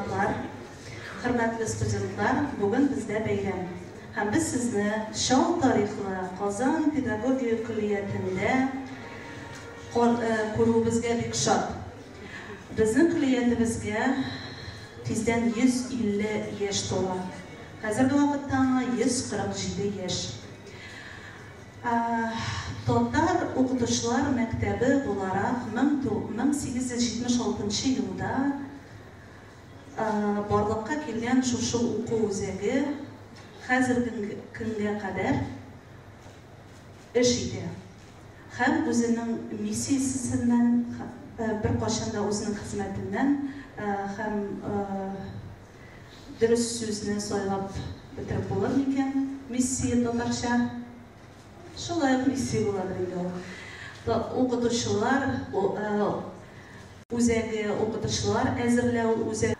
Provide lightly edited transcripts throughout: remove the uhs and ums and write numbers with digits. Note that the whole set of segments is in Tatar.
Кунаклар, хөрмәтле студентлар, бүген бездә бәйрәм. Һәм без сезне чал тарихлы Казан педагогия көллиятендә күрүебезгә бик шат. Безнең көллиятебезгә тиздән 150 яшь тула. Хәзерге вакытта аңа 147 яшь. Татар укытучылар мәктәбе буларак 1876 елда барлыкка килгән шушы уку үзәге хәзерге көнгә кадәр эш итә һәм үзенең миссиясеннән, беркайчан да үзенең хезмәтеннән һәм Дөрес сүзне сайлап бетереп булыр микән? Миссия татарча? Шулай ук миссия буладыр инде ул. Укытучылар үзәге, укытучылар әзерләү үзәге.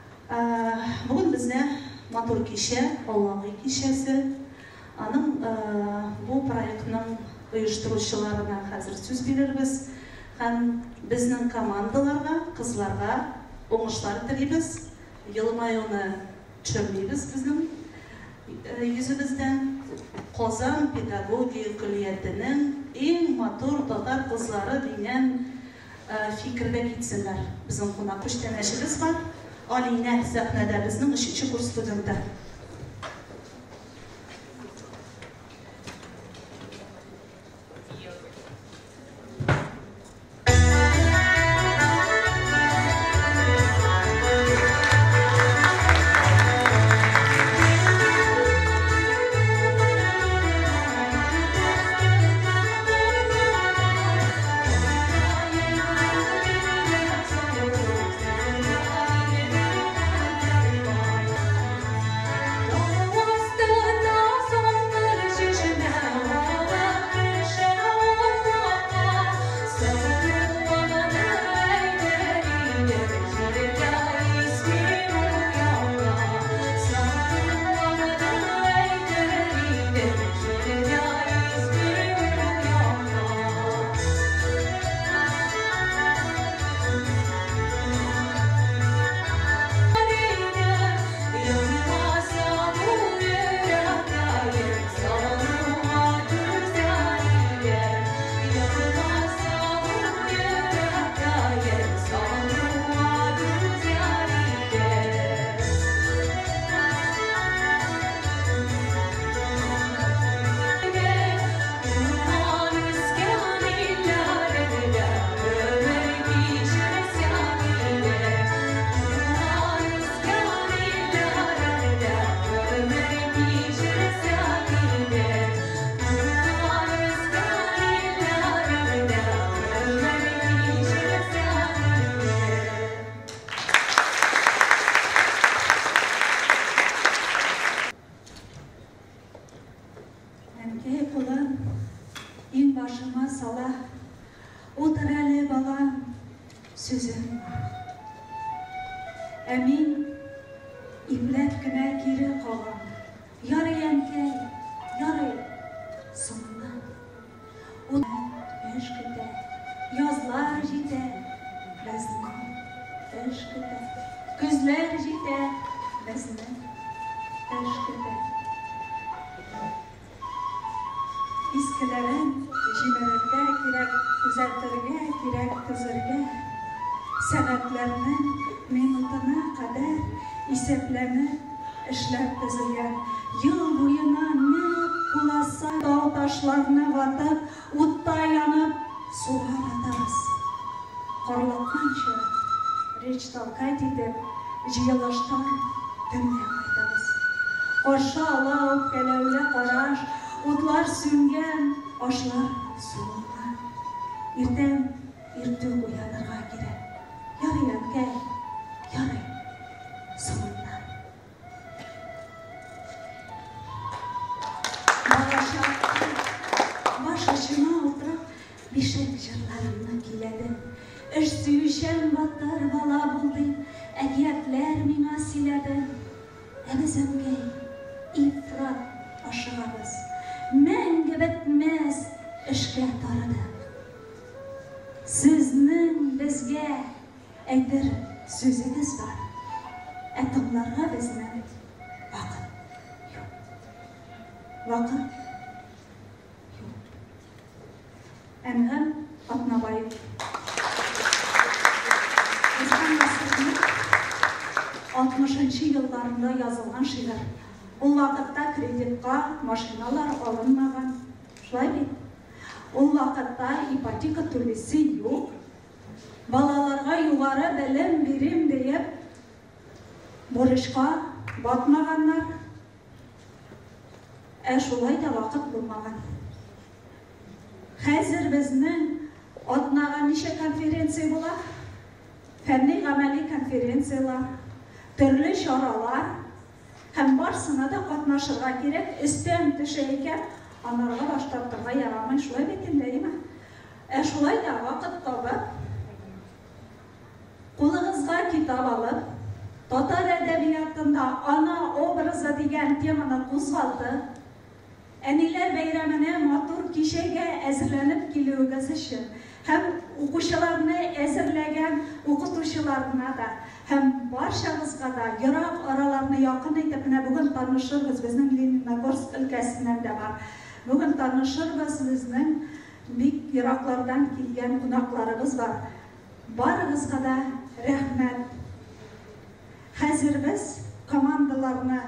Бүген бездә матур кичә, Аулак өй кичәсе. Аның бу проектның оештыручыларына хәзер сүз бирербез һәм безнең командаларга, кызларга уңышлар телибез. Елмаюны төшермибез безнең йөзебездән. Казан педагогия көллиятенең иң матур татар кызлары дигән фикердә китсеннәр. Безнең кунак күчтәнәчебез бар. Алинә сәхнәдә безнең өченче курс студенты. Әнкәй кулын иңбашыма сала, Утыр әле, балам, сүзем бар. Ә мин ипләп кенә кире кагам, Ярый, әнкәй, ярый, соңыннан. Ут эш көтә, язлар җитә, безне эш көтә, көзләр җитә, безне эш көтә. Искеләрен җимерергә кирәк, төзәтергә кирәк, төзергә. Сәгатьләрнең минутына кадәр исәпләнеп эшләр төзелгән. Ел буена нәкъ куласа тау-ташларны ватып, утта янып, суга батабыз. Карлыкканчы речь толкать итеп, җыелыштан төнлә кайтабыз. Каршы ала үпкәләүле караш, утлар сүнгән, ашлар суынган. Иртән иртүк уянырга кирәк. Ярый, әнкәй, ярый, соңыннан. Балачакта баш очыма утырып, бишек җырларымны көйләдем. Эш сөючән батыр бала бул дип, әкиятләр миңа сөйләдең. Ә без, әнкәй, ифрат ашыгабыз, мәңге бетмәс эшкә тарыдык. Сезнең безгә әйтер сүзегез бар. Ә тыңларга безнең вакыт юк. Вакыт юк. Әнгам Атнабаев. Узган гасырның 60 нчы елларында язылган шигырь. Ул вакытта кредитка машиналар алынмаган. Шулай бит? Ул вакытта ипотека түлисе юк. Балаларга югары белем бирим диеп, бурычка батмаганнар. Ә шулай да вакыт булмаган. Хәзер безнең атнага ничә конференция була? Фәнни-гамәли конференцияләр, төрле чаралар һәм барсына да катнашырга кирәк. Өстән төшә икән, анарга баш тартырга ярамый. Шулай бит инде, әйеме? Ә шулай да вакыт табып, кулыгызга китап алып, татар әдәбиятында ана образы дигән теманы кузгалтып, Әниләр бәйрәменә матур кичәгә әзерләнеп килүегез өчен һәм укучыларны әзерләгән укытучыларына да һәм барчагызга да ерак араларны якын итеп менә бүген танышырбыз, безнең Лениногорск өлкәсеннән дә бар, бүген танышырбыз, безнең бик ераклардан килгән кунакларыбыз бар. Барыгызга да рәхмәт. Хәзер без командаларны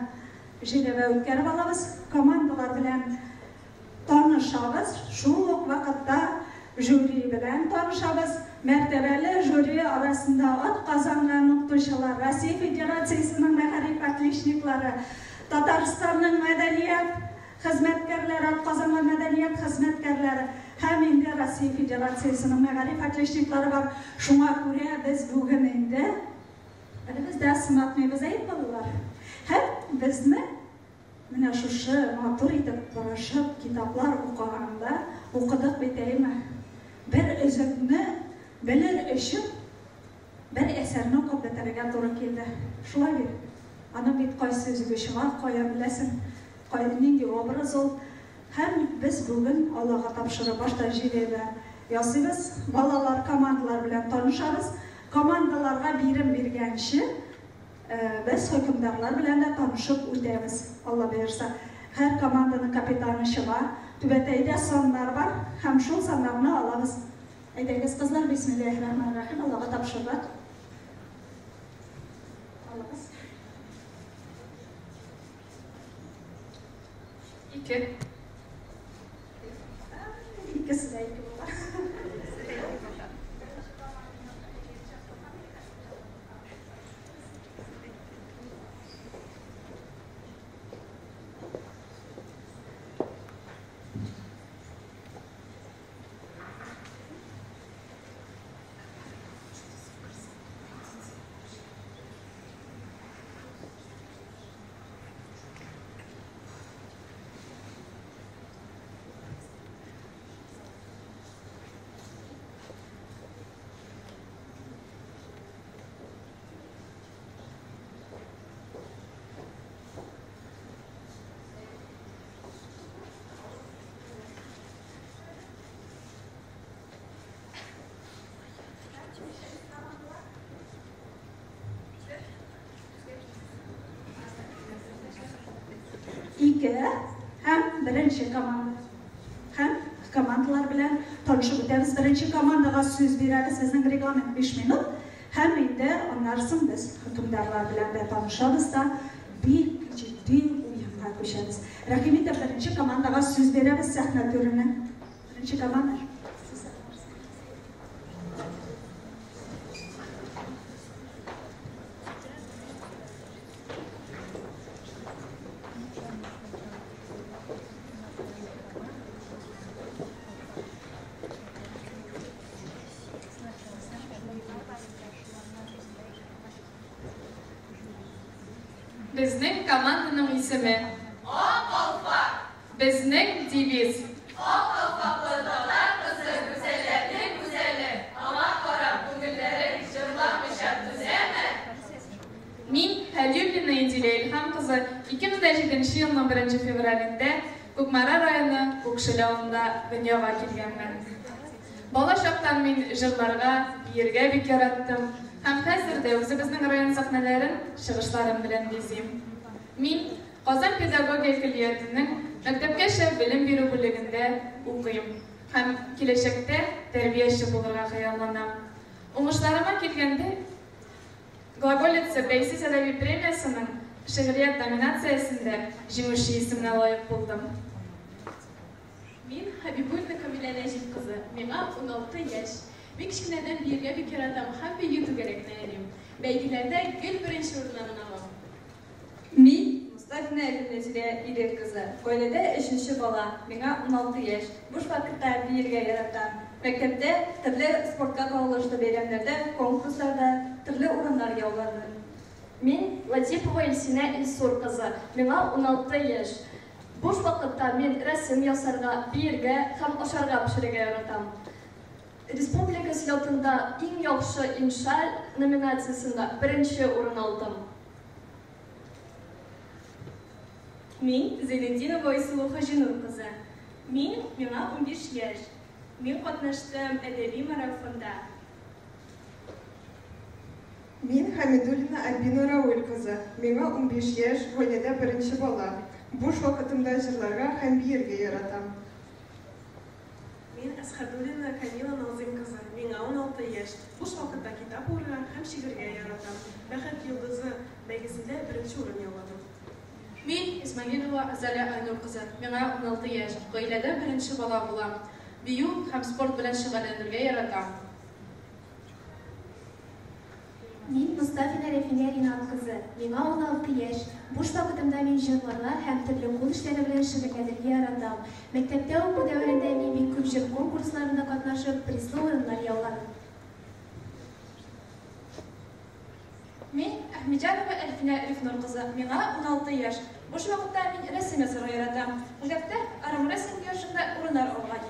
җәйләвә үткәреп алабыз, командалар белән танышабыз, шул ук вакытта жюри белән танышабыз. Мәртәбәле жюри арасында атказанган укытучылар, Россия Федерациясенең мәгариф отличниклары, Татарстанның мәдәният хезмәткәрләре, атказанган мәдәният хезмәткәрләре һәм инде Россия Федерациясенең мәгариф отличниклары бар. Шуңа күрә без бүген инде Беребез дә сынатмыйбыз, әйе, балалар? Һәм безне менә шушы матур итеп тырышып китаплар укыганда, укыдык бит, әйеме? Бер өзекне белер өчен бер әсәрне укып бетерергә туры килде. Шулай бит? Аның бит кайсы өзеге чыга, кая беләсең, кай, нинди образ ул. Һәм без бүген Аллага тапшырып башта җиләбә ясыйбыз, балалар командалар белән танышабыз. Командаларга бирем биргәнче, без хөкемдарлар белән дә танышып үтәбез, Алла боерса. Һәр команданың капитаны чыга, түбәтәйдә саннар бар һәм шул саннарны алабыз. Әйдәгез, кызлар, бисмиллаһи рахмани рахим, Аллага тапшырдык. Алыгыз. Ике. Икесе дә ике була. Ике һәм беренче команда. Һәм командалар белән танышып үтәбез. Беренче командага сүз бирәбез. Безнең регламент 5 минут. Һәм инде аннан соң без хөкемдарлар белән дә танышабыз да, бик җитди уенга күчәбез. Рәхим итеп, беренче командага сүз бирәбез сәхнә түренә. Беренче команда. Безнең команданың исеме. Ак калфак! Безнең девиз. Ак калфаклы татар кызы гүзәлләрнең гүзәле, аңа карап күңелләрең җырламыйча түзәме? Мин, Хәлиуллина Иделя Илһам кызы, 2007 нче елның беренче февралендә Кукмара районы Кукшел авылында дөньяга килгәнмен. Бала чактан мин җырларга, биергә бик яраттым. Һәм хәзер дә үзебезнең район сәхнәләрен чыгышларым белән бизим. Мин Казан педагогия көллиятенең мәктәпкәчә белем бирү бүлегендә укыйм һәм киләчәктә тәрбияче булырга хыялланам. Уңышларыма килгәндә, Глаголица бәйсез әдәби премиясенең шигърият номинациясендә җиңүче исеменә лаек булдым. Мин Хәбибуллина Камилә Нәҗип кызы, миңа 16 яшь. Мин кечкенәдән биергә бик яратам һәм бию түгәрәгенә йөрим. Бәйгеләрдә гел беренче урыннарны алам. Мин, Мостафина Әлфинә Ирек кызы, гаиләдә өченче бала, миңа 16 яшь. Буш вакытта биергә яратам. Мәктәптә төрле спортка кагылышлы бәйрәмнәрдә, конкурсларда төрле урыннар яуладым. Мин, Латипова Илсинә Илсур кызы, миңа 16 яшь. Буш вакытта мин рәсем ясарга, биергә һәм ашарга пешерергә яратам. Республика слетында иң яхшы инша номинациясендә беренче урын алдым. Мин, Зәйнетдинова Айсылу Хаҗинур кызы. Мин, миңа 15 яшь. Мин катнаштым әдәби марафонда. Мин, Хәмидуллина Альбина Рауил кызы. Миңа 15 яшь, гаиләдә беренче бала. Буш вакытымда җырларга һәм биергә яратам. Мин, Әсхәдуллина Камила Назыйм кызы. Миңа 16 яшь. Буш вакытта китап укырга һәм шигырьгә яратам. Бәхет йолдызы бәйгесендә беренче урын яуладым. Мин, Исмагилова Азалия Айнур кызы. Миңа 16 яшь. Гаиләдә беренче бала булам. Бию һәм спорт белән шөгыльләнергә яратам. Мин, Мостафина Рәфинә Ринат кызы. Миңа 16 яшь. Буш вакытымда мин җырларга һәм төрле кул эшләре белән шөгыльләнергә яратам. Мәктәптә уку дәверендә мин бик күп җыр конкурсларында катнашып, призлы урыннар яуладым. Мин, Әхмәтҗанова Әлфинә Рифнур кызы. Миңа 16 яшь. Буш вакытта мин рәсем ясарга яратам. Мәктәптә армрестлинг ярышында урыннар алган.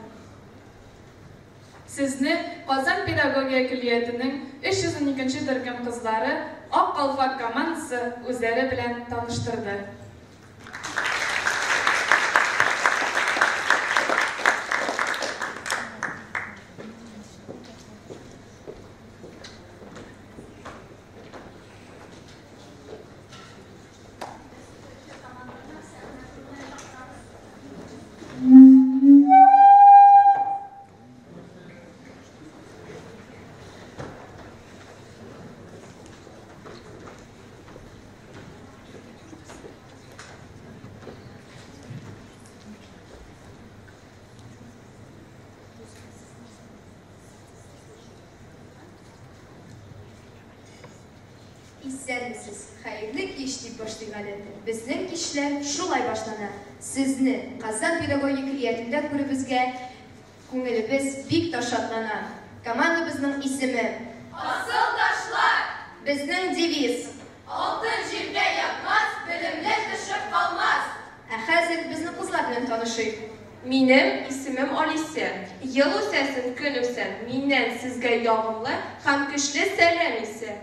Сезне Казан педагогия көллиятенең 312 нче төркем кызлары Ак калфак командасы үзләре белән таныштырды. Исәнмесез, хәерле кич, дип башлыйк әле. Безнең кичләр шулай башлана. Сезне Казан педагогия көллиятендә күрүебезгә күңелебез бик тә шатлана. Командабызның исеме. Асылташлар! Безнең девиз. Алтын җиргә ятмас, белемле кеше калмас! Ә хәзер безнең кызлар белән танышыйк. Минем исемем Алисә. Ел үсәсен, көн үсә. Миннән сезгә ягымлы һәм көчле сәлам исә.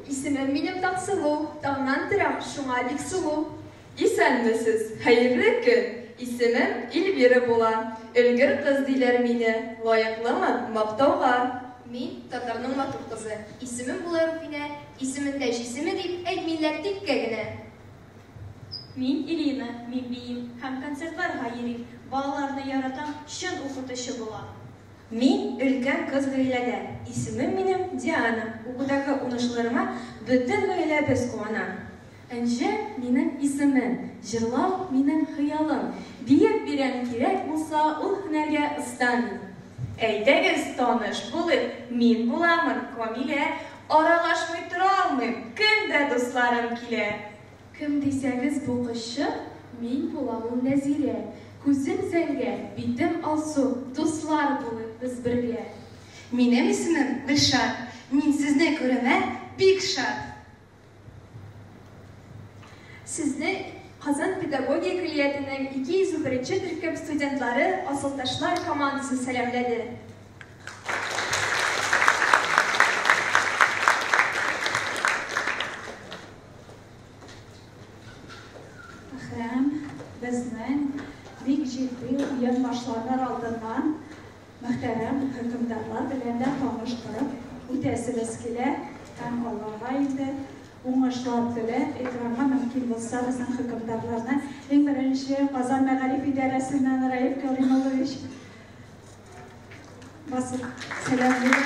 Исемем минем Таңсылу, таңнан торам, шуңа бик сылу. Исәнмесез, хәерле көн! Исемем Эльвира була. Өлгер кыз диләр мине, лаеклымын мактауга. Мин, татарның матур кызы. Исемем була Руфинә, исемендә җисеме дип әйтмиләр тиккә генә. Мин, Ирина, мин биим һәм концертларга йөрим. Балаларны яратам, чын укытучы булам. Мин, өлкән кыз гаиләдә. Исемем минем Диана. Укудагы уңышларыма бөтен гаиләбез куана. Энҗе минем исемем, җырлау минем хыялым. Биеп бирәм кирәк булса, ул һөнәргә оста мин. Әйдәгез, таныш булыйк, мин буламын Камилә. Аралашмый тора алмыйм, көн дә дусларым килә. Кем дисәгез бу кызчык, мин булам ул Нәзирә. Күзем зәңгәр, битем алсу, дуслар булыйк без бергә. Минем исемем Гөлшат, мин сезне күрүемә бик шат. Сезне Казан педагогия көллиятенең 201 нче төркем студентлары Асылташлар командасы сәламләде. Һәм безнең бик җитди уен башланыр алдыннан мөхтәрәм хөкемдарлар белән дә таныштырып үтәсебез килә. Һәм аларга инде уңышлар теләп, экранга мөмкин булса безнең хөкемдарларны, иң беренче Казан мәгариф идарәсеннән Раиф Кәримуллович басып сәлам бирә.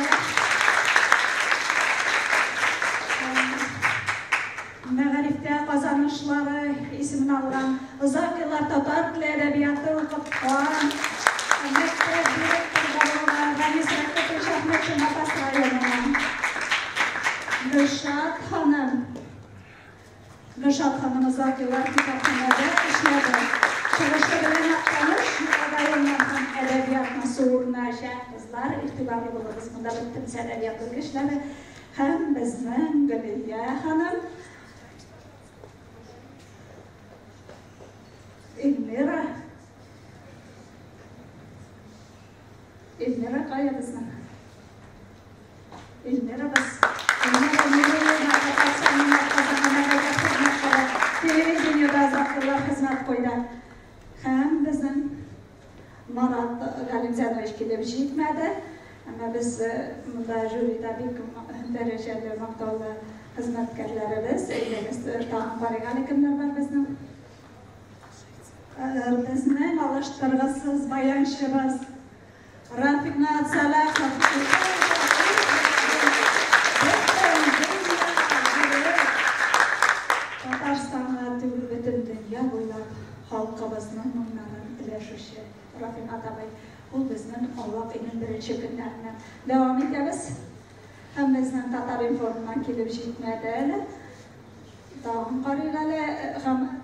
Мәгарифтә казанышлары исемен алган, озак еллар татар теле әдәбияты укыткан, мәктәп директоры да булган Ранис Рәфкатович Әхмәтшин Апас районыннан. Гөлшат ханым. Гөлшат ханым озак еллар китапханәдә эшләде. Чыгышы белән Актаныш районыннан һәм әдәбиятның суырына кызлар, игътибарлы булыгыз, монда бөтен әдәбият белгечләре һәм безнең Гөлия ханым. Эльмира. Эльмира кая безнең? Эльмира без. Эльмира Нуриевна Татарстанның атказанган мәдәният хезмәткәре, телевидениедә озак еллар хезмәт куйды. Һәм безнең Марат Галимзянович килеп җитмәде. Әмма без монда жюрида бик дәрәҗәле, мактаулы хезмәткәрләребез. Әйдәгез, тагын карыйк әле кемнәр бар безнең. Безнең алыштыргысыз баянчыбыз Рафик Сәлахов. Татарстанга түгел, бөтен дөнья буйлап халкыбызның моңнарын өләшүче Рафик абый. Ул безнең Аулак өйнең беренче көннәреннән дәвам итәбез. Һәм безнең Татар-информнан килеп җитмәде әле. Тагын карыйк әле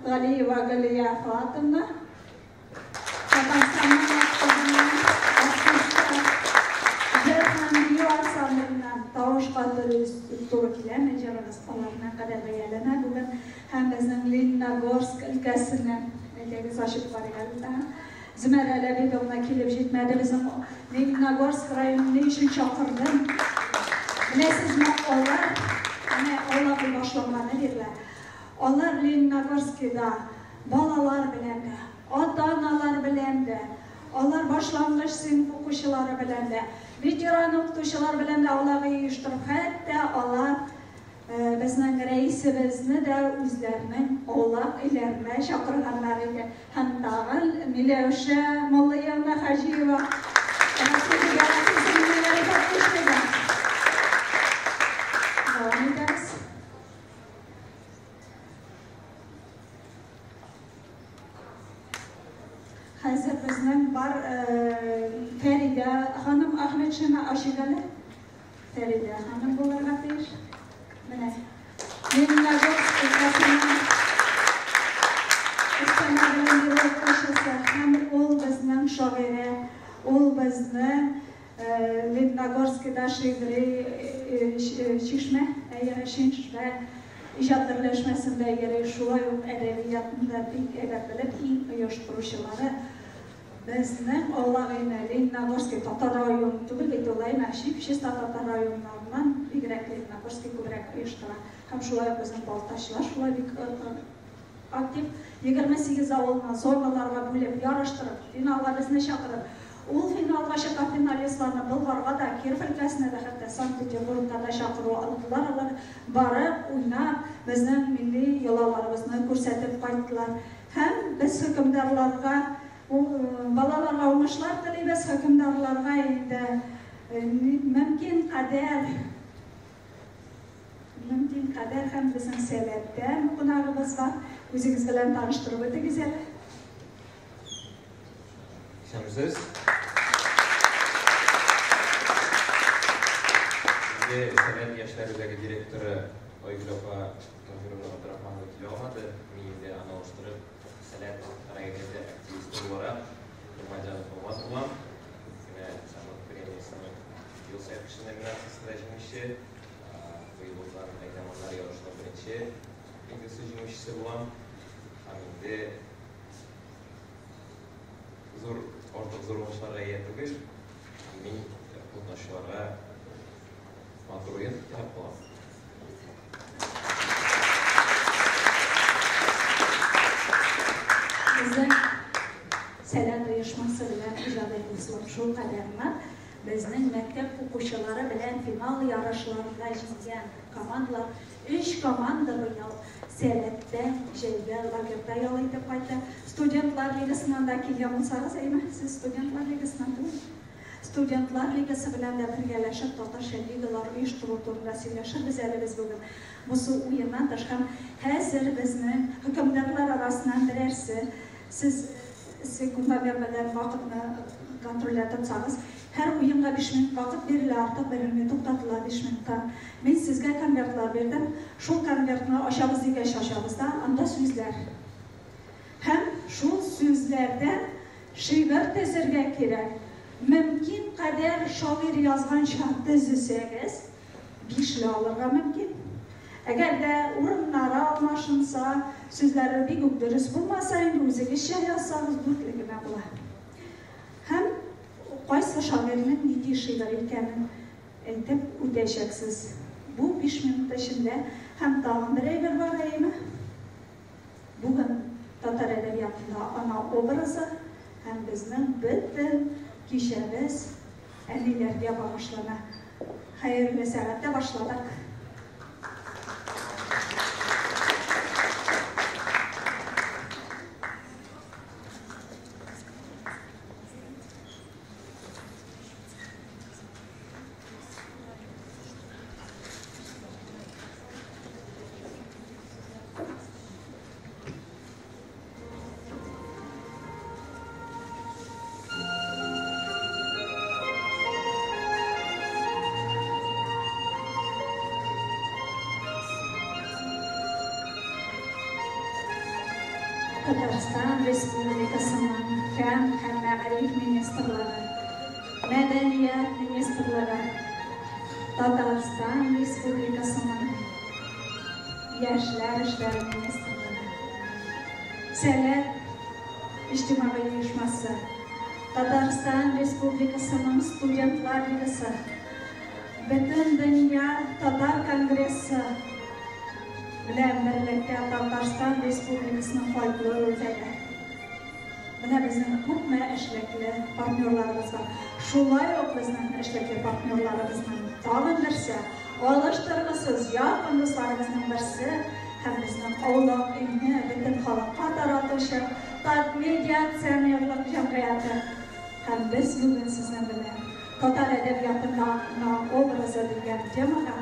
Галиева Галия Фатовна. Татарстанның атказанган артисты, җыр һәм бию ансамбленнән тавышка туры киләме җырыгыз, алар кадәр бәяләнә бүген. Һәм безнең Лениногорск өлкәсеннән, әйдәгез ачып карыйк әле тагын. Зөмәрә Ләбибовна килеп җитмәде. Безнең Лениногорск районын ни өчен чакырдым? Беләсезме, алар, менә аулак өй башланганы бирле, алар Лениногорскида балалар белән дә, ата-аналар белән дә, алар башлангыч сыйныф укучылары белән дә, ветеран укытучылар белән дә аулак өй оештырып, хәтта алар безнең рәисебезне дә үзләренең аулак өйләренә чакырганнар иде. Һәм тагын Миләүшә Муллаевна Хаҗиева Россия Федерациясенең мәгариф отличнигы. Дәвам итәбез. Хәзер безнең бар Фәридә ханым Ахметшина ачык әле. Фәридә ханым булырга тиеш. Менә. Лениногорск өлкәсенең өстәмә белем бирү укытучысы һәм ул безнең шагыйрә, ул безнең Лениногорскида шигъри чишмә, әйе, чишмә иҗат берләшмәсендә йөри, шулай ук әдәбиятны да бик әйбәт белеп, иң оештыручылары. Безнең аулак өйне Лениногорский татар районы түгел бит ул, әйме, чип-чиста татар районнарыннан бигрәк Лениногорский күбрәк оештыра. Һәм шулай ук безнең балтачлар шулай бик актив. 28 авылны зоналарга бүлеп, ярыштырып, финалга безне чакырып, ул финалга чыккан финалистларны Болгарга да, Киров өлкәсенә дә, хәтта Санкт-Петербургка да чакыру алдылар алар. Барып, уйнап, безнең милли йолаларыбызны күрсәтеп кайттылар. Һәм без хөкемдарларга, балаларга уңышлар телибез, хөкемдарларга инде мөмкин кадәр мөмкин кадәр һәм безнең Сәләттән кунагыбыз бар. Үзегез белән таныштырып үтегез әле. Исәнмесез. Инде Сәләт яшьләр үзәге директоры Айгөл апа Таһировна Габдрахманова килә алмады. Мин инде аны алыштырып, Сәләт районы активисты буларак Нурматҗанов Алмаз булам. Менә Сәнгать премиясенең ел саен кеше номинациясендә җиңүче, быел узган әйдаманнар ярышының беренче лигасы җиңүчесе булам. Һәм инде зур, артык зур уңышларга ия түгел. Мин катнашучыларга матур уен теләп калам. Безнең Сәләт оешмасы белән иҗади дуслык шулкадәр нык. Безнең мәктәп укучылары белән финал ярышларында җиңгән командалар, өч команда быел Сәләттә җәйге лагерьда ял итеп кайтты. Студентлар лигасыннан да килгән булсагыз, әйме, сез студентлар лигасыннан түгел? Студентлар лигасы белән дә бергәләшеп татарча лигалар оештыру турында сөйләшербез әле без бүген. Бусы уеннан тыш һәм хәзер безнең хөкемдарлар арасыннан берәрсе, сез секундомер белән вакытны контрольдә тотсагыз, һәр уенга 5 минут вакыт бирелә, артык бирелми, туктатыла 5 минуттан. Мин сезгә конвертлар бирдем. Шул конвертны ачабыз дигәч ачабыз да, анда сүзләр. Һәм шул сүзләрдән шигырь төзергә кирәк. Мөмкин кадәр шагыйрь язганча төзесәгез, бишле алырга мөмкин. Әгәр дә урыннары алмашынса, сүзләре бик үк дөрес булмаса, инде үзегезчә язсагыз, дүртле генә була. Һәм кайсы шагыйрьнең нинди шигырь икәнен әйтеп үтәчәксез. Бу 5 минут эчендә. Һәм тагын бер әйбер бар, әйеме? Бүген татар әдәбиятында ана образы һәм безнең бөтен кичәбез әниләргә багышлана. Хәерле сәгатьтә башладык. Татарстан Республикасының Фән һәм мәгариф министрлыгы, Мәдәният министрлыгы, Татарстан Республикасының Яшьләр эшләре министрлыгы, Сәләт иҗтимагый оешмасы, Татарстан Республикасының Студентлар лигасы, Бөтендөнья татар конгрессы белән берлектә Татарстан Республикасының фольклор үзәге. Менә безнең күпме эшлекле партнерларыбыз бар. Шулай ук безнең эшлекле партнерларыбызның тагын берсе, алыштыргысыз якын дусларыбызның берсе һәм безнең аулак өйне бөтен халыкка таратучы Татмедиа акционерлык җәмгыяте. Һәм без бүген сезнең белән татар әдәбиятында ана образы дигән темага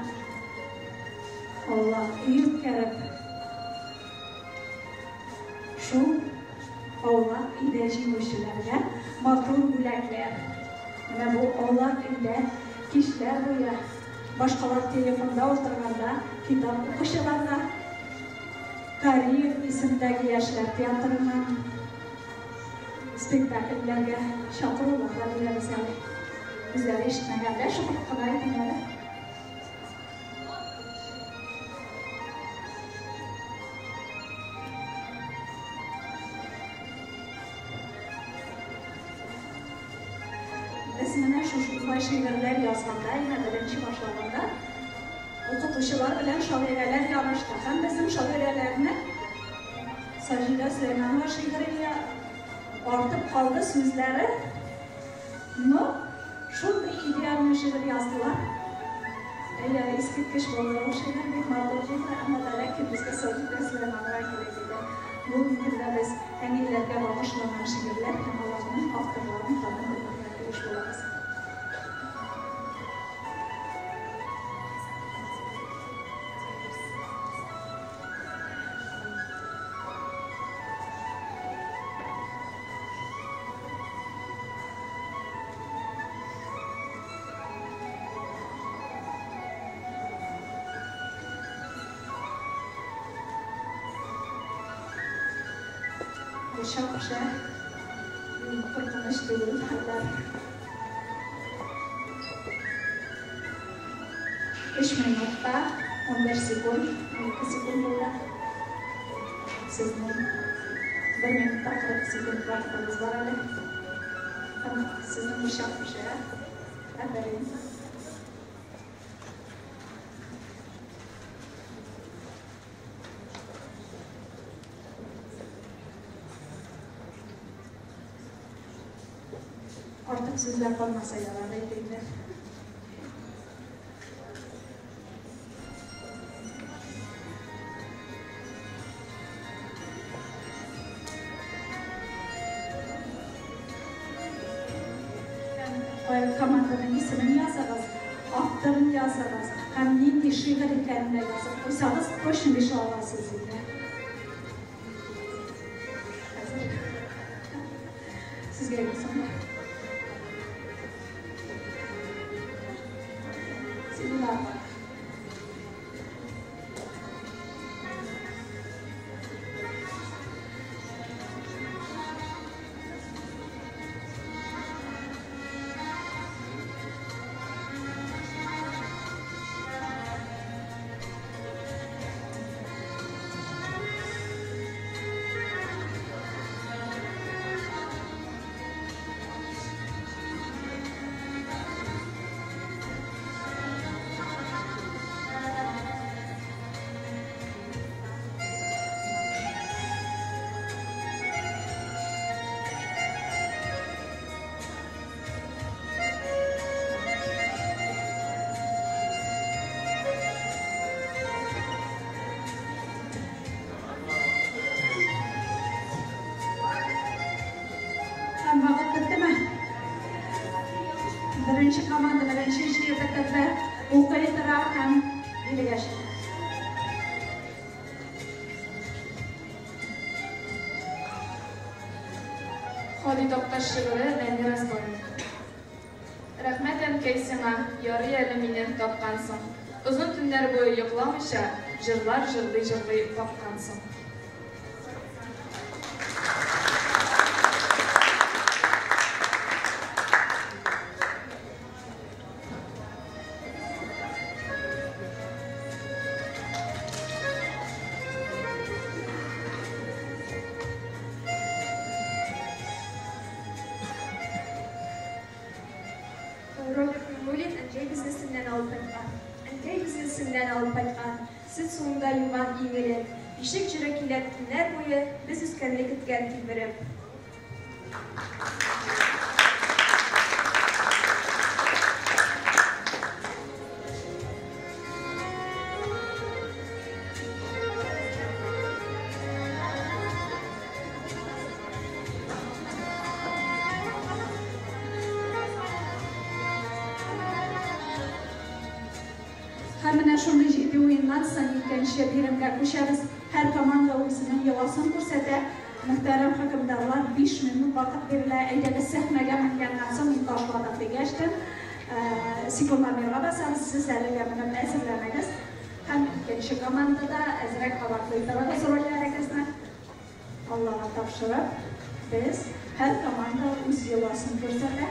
аулак өй үткәреп, шул аулак өйдә җиңүчеләргә матур бүләкләр. Менә бу аулак өйдә кичләр буе башкалар телефонда утырганда китап укучыларга Кариев исемендәге яшьләр театрыннан спектакльләргә чакырулар да бирәбез әле. Үзләре ишетмәгәндә шыпырт кына әйтим әле. Без менә шушындай шигырьләр язганда, инә беренче башлаганда, укытучылар белән шагыйрәләр ярышты. Һәм безнең шагыйрәләрне Саҗидә Сөләйманова шигыре артып калды сүзләре. Но шундый идеальный шигырь яздылар. Әйе, искиткеч булды ул шигырь, бик матур булды, әмма дә ләкин безгә Саҗидә Сөләйманова кирәк иде. Бүгенге көндә без әниләргә багышланган шигырьләр һәм аларның авторларын танып белергә тиеш булабыз. Борчак пешә. Куркыныч түгел хәлләр. 3 минутта 11 секунд, 12 секунд булды. Сезнең 1 минутта 40 секунд вакытыгыз бар әле. Һәм сезнең борчак пешә. Афәрин. Артык сүзләр калмаса ярар иде инде. Команданың исемен языгыз, авторын языгыз һәм нинди шигырь икәнен дә язып куйсагыз, точно 5 аласыз инде. Хәзер сезгә соң. Сиңа. Һәм вакыт беттеме? Беренче команда беренче җыеп бетерде. Укый тора һәм билгә чыга. Һади Такташ шигыре Нәни Разбойник. Рәхмәт, әнкәй, сиңа, ярый әле мине тапкансың. Озын төннәр буе йокламыйча, җырлар җырлый-җырлый баккансың. Роберт Миңнуллин әнкәй безне Семнән алып кайткан. Әнкәй безне Семнән алып кайткан, Сөт суында юган иң элек. Бишек җыры көйләп төннәр буе, Без үскәнне көткән тилмереп. Һәм менә шундый җитди уеннан соң икенче биремгә күчәбез. Һәр команда үзенең йоласын күрсәтә. Мөхтәрәм хөкемдарлар, 5 минут вакыт бирелә. Әйдәгез, сәхнәгә менгәннән соң мин ташладык дигәчтен, секундомерга басабыз. Сез әлегә менеп әзерләнегез. Һәм икенче командада әзрәк кабатлый торыгыз рольләрегезне. Аллага тапшырып, без һәр команда үз йоласын күрсәтә.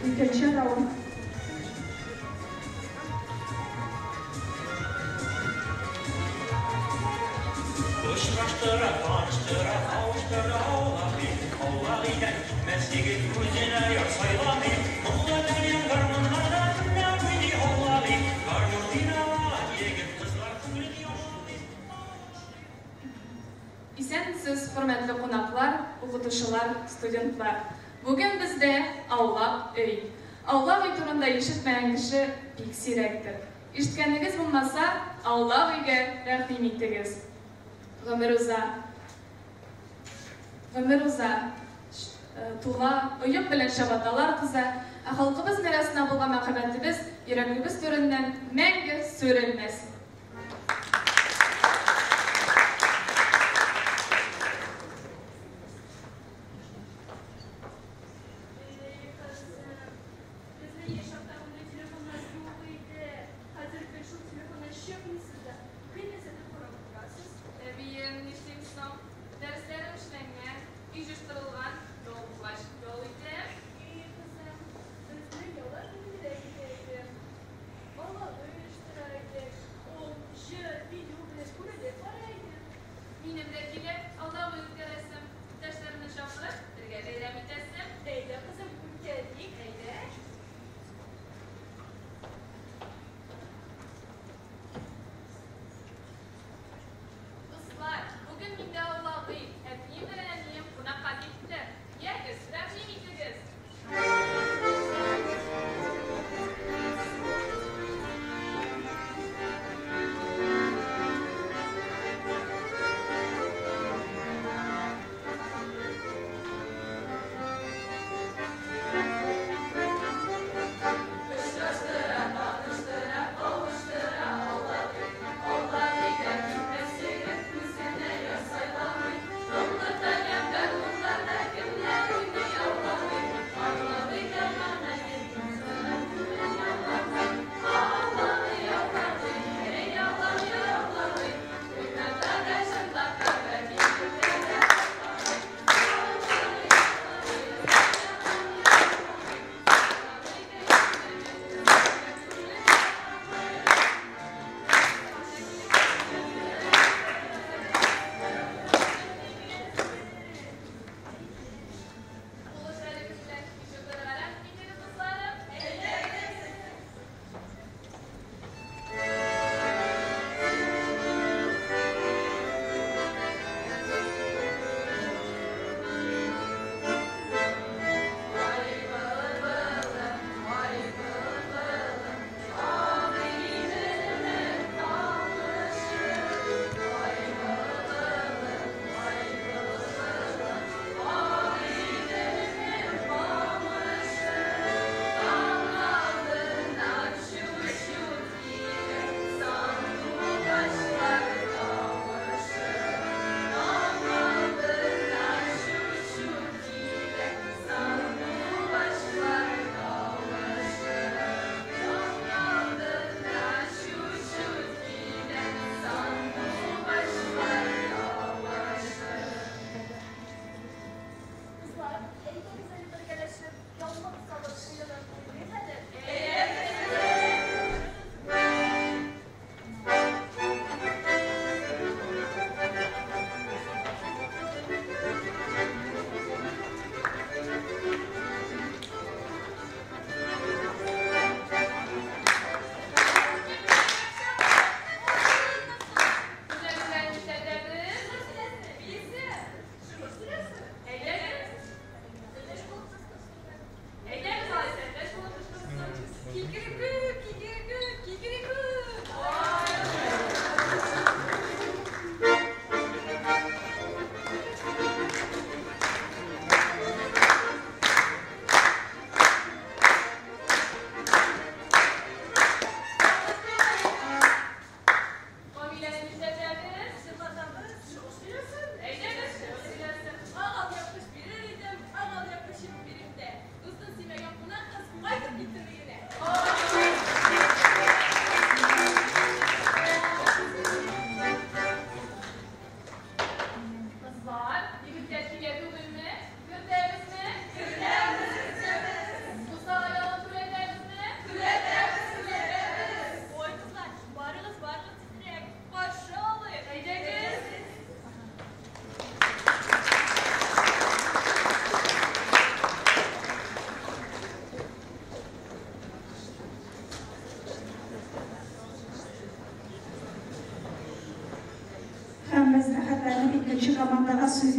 Икенче раунд. Очраштыра, таныштыра, кавыштыра аулак өй. Аулак өйдән китмәс егет үзенә яр сайламый. Моңлы тальян гармуннарда кемнәр уйный аулак өй. Гармун уйнаган егет кызлар күңелен яулый. Исәнмесез, хөрмәтле кунаклар, укытучылар, студентлар. Бүген бездә аулак өй. Аулак өй турында ишетмәгән кеше бик сирәктер. Ишеткәнегез булмаса, аулак өйгә рәхим итегез. Гомер уза. Гомер уза. Тула, оек белән чабаталар туза, ә халкыбыз мирасына булган мәхәббәтебез йөрәгебез түреннән мәңге сүрелмәс. Эй, кызым, безнең яшь чакта мондый телефоннар юк иде. Хәзер гел шул телефоннан чыкмыйсыз да, гел нәрсәдер карап утырасыз. Әбием, нишлим соң? Дәресләрем эшләнгән, өй җыштырылган, ял булгач, ял итәм. Эй, кызым, безнең яллар күңеллерәк үтә иде. Балалар оештыра идек,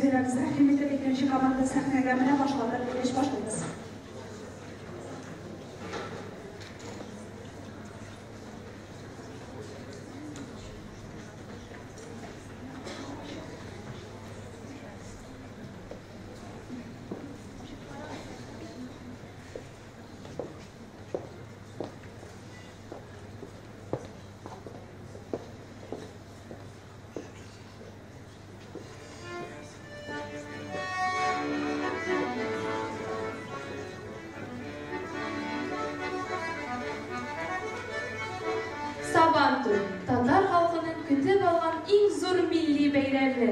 бирәбез. Рәхим итеп, икенче команда сәхнәгә менә башлады. Эш башлыйбыз. Сабантуй татар халкының көтеп алган иң зур милли бәйрәме.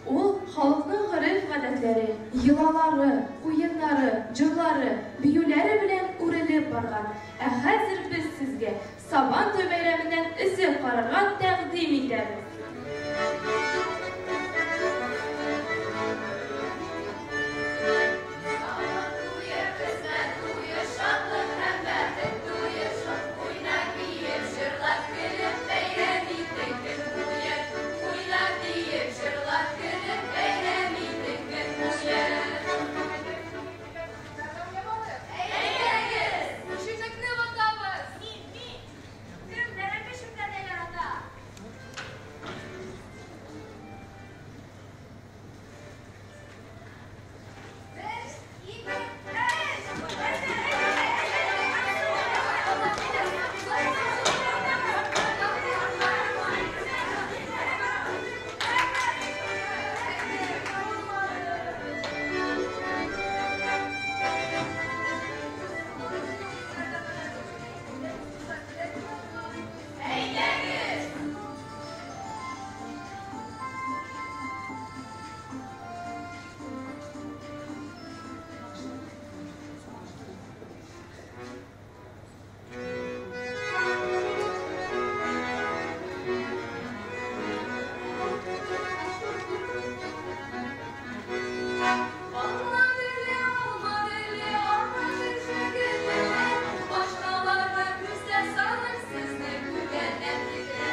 Ул халыкның гореф-гадәтләре, йолалары, уеннары, җырлары, биюләре белән үрелеп барган. Ә хәзер без сезгә Сабантуй бәйрәменнән өзек карарга тәкъдим итәбез. Сабан туе, хезмәт туе, шатлык һәм бәхет туе, шат уйнап, биеп, җырлап, көлеп, бәйрәм итик көн буе. Уйнап, биеп, җырлап, көлеп, бәйрәм итик көн буе. Әйдәгез! Чүлмәкне ватабыз! Мин, мин! Кем бәрәңге чүпләргә ярата? Бер, ике, өч! Әйдәгез! Алма гөле, алма гөле, алма чәчәге гөле, Башкаларга күз дә салып, сезне күргәннән килә.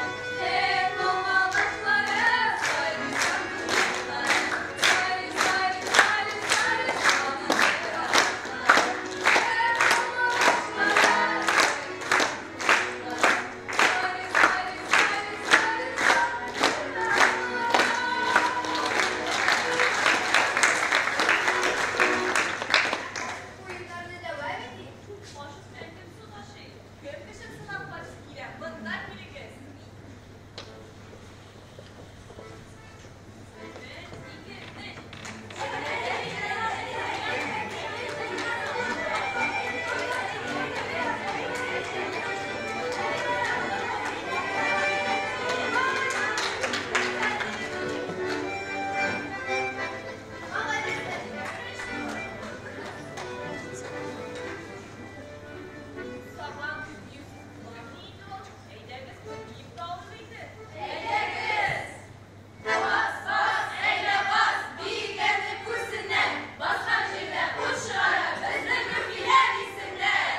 Эх, алмагачлары, сайрый сандугачлары, Сайрый, сайрый, сайрый, сайрый салыныр агачлары. Эх, алмагачлары, сайрый сандугачлары, Сайрый, сайрый, сайрый, сайрый салыныр Уеннарны дәвам итик. Баш өстенә кем су ташый? Кем көчен сынап карыйсы килә? Монда килегез. Бер, ике, өч. Сабан туе буламы инде ул? Әйдәгез, биеп тә алыйк инде. Әйдәгез! Бас, бас, әйдә бас, биегәнне күрсеннәр, баскан җирдә ут чыгара безнең мөмкиннәр дисеннәр.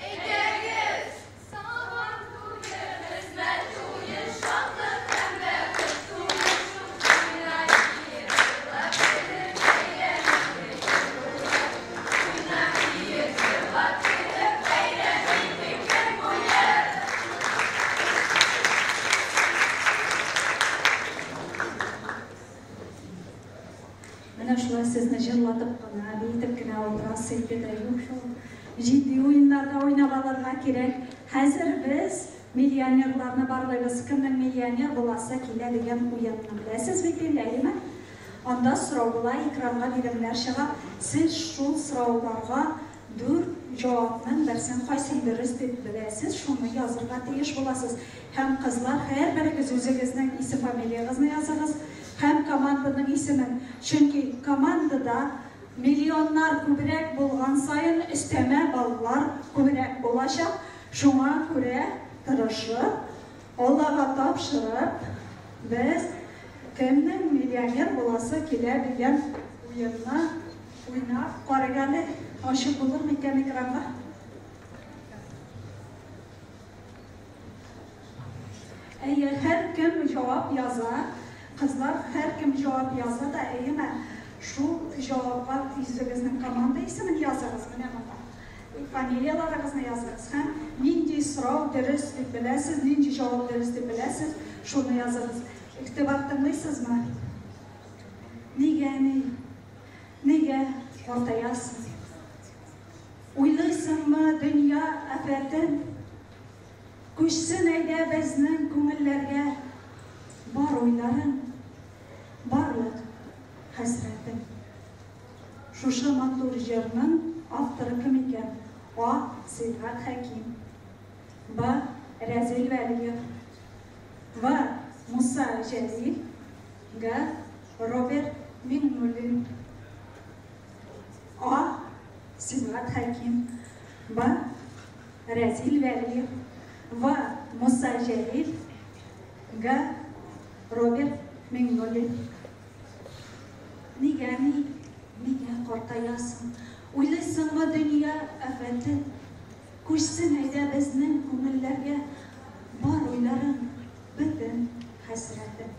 Әйдәгез! Сабан туе, хезмәт туе, шатлык һәм бәхет туе, уйна биеп, җырлап, көлеп, бәйрәм итик көн буе. Уйна биеп, җырлап, көлеп, бәйрәм итик көн буе. Менә шулай сезне җырлатып кына, биетеп кенә утырасы иде дә юк шул. Җитди уеннарда уйнап алырга кирәк. Хәзер без Миллионерларны барлыйбыз. Кемнең миллионер буласы килә дигән уенны беләсез бит инде, әйеме? Анда сорау була, экранга биремнәр чыга. Сез шул сорауларга дүрт җавапның берсен кайсын дөрес дип беләсез, шуны язырга тиеш буласыз. Һәм кызлар, һәрберегез үзегезнең исем-фамилиягезне языгыз һәм команданың исемен. Чөнки командада миллионнар күбрәк булган саен өстәмә баллар күбрәк булачак. Шуңа күрә тырышып, Аллага тапшырып, без кемнең миллионер буласы килә дигән уенны уйнап карыйк әле. Ачык булыр микән экранга? Әйе, һәркем җавап яза. Кызлар, һәркем җавап яза да, әйеме? Шул җавапка үзегезнең команда исемен языгыз, менә монда. Фамилияләрегезне языгыз һәм нинди сорау дөрес дип беләсез, нинди җавап дөрес дип беләсез, шуны языгыз. Игътибар тыңлыйсызмы? Нигә, әни? Нигә картаясың? Уйлыйсыңмы дөнья афәтен? Күчсен әйдә безнең күңелләргә бар уйларың, барлык хәсрәтең. Шушы матур җырның авторы кем икән? А. Сибгат Хәким. Б. Рәзил Вәлиев. В. Муса Җәлил. Г. Роберт Миңнуллин. А. Сибгат Хәким. Б. Рәзил Вәлиев. В. Муса Җәлил. Г. Роберт Миңнуллин. Нигә, ни, нигә картаясың? Уйлыйсыңмы дөнья афәтен? Күчсен әйдә безнең күңелләргә бар уйларың, бөтен хәсрәтең.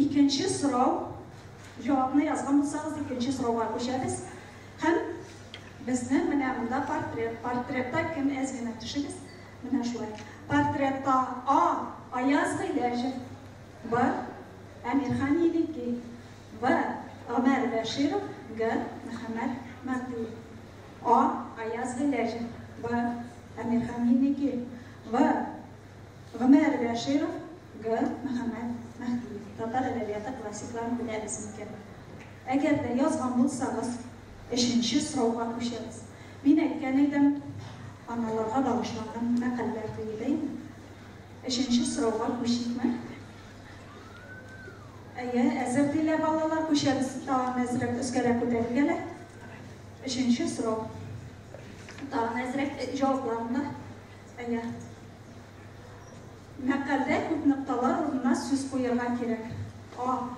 Икенче сорау, җавапны язган булсагыз, икенче сорауга күчәбез. Һәм безнең менә монда портрет. Портретта кем әз генә төшегез? Менә шулай. Портретта А. Аяз Гыйләҗев. Б. Әмирхан Еники. В. Гомәр Бәширов. Г. Мөхәммәт Мәһдиев. А. Аяз Гыйләҗев. Б. Әмирхан Еники. В. Гомәр Бәширов. Г. Мөхәммәт Мәһдиев. Татар әдәбияты классикларын беләбез микән? Әгәр дә язган булсагыз, өченче сорауга күчәбез. Мин әйткән идем, аналарга багышланган мәкальләр диеп, әйеме? Өченче сорауга күчикме? Әйе, әзер диләр балалар, күчәбез. Тагын әзрәк өскәрәк күтәрик әле. Өченче сорау. Тагын әзрәк җавапларын да. Әйе. Мәкальдә күп нокталар урынына сүз куерга кирәк. А.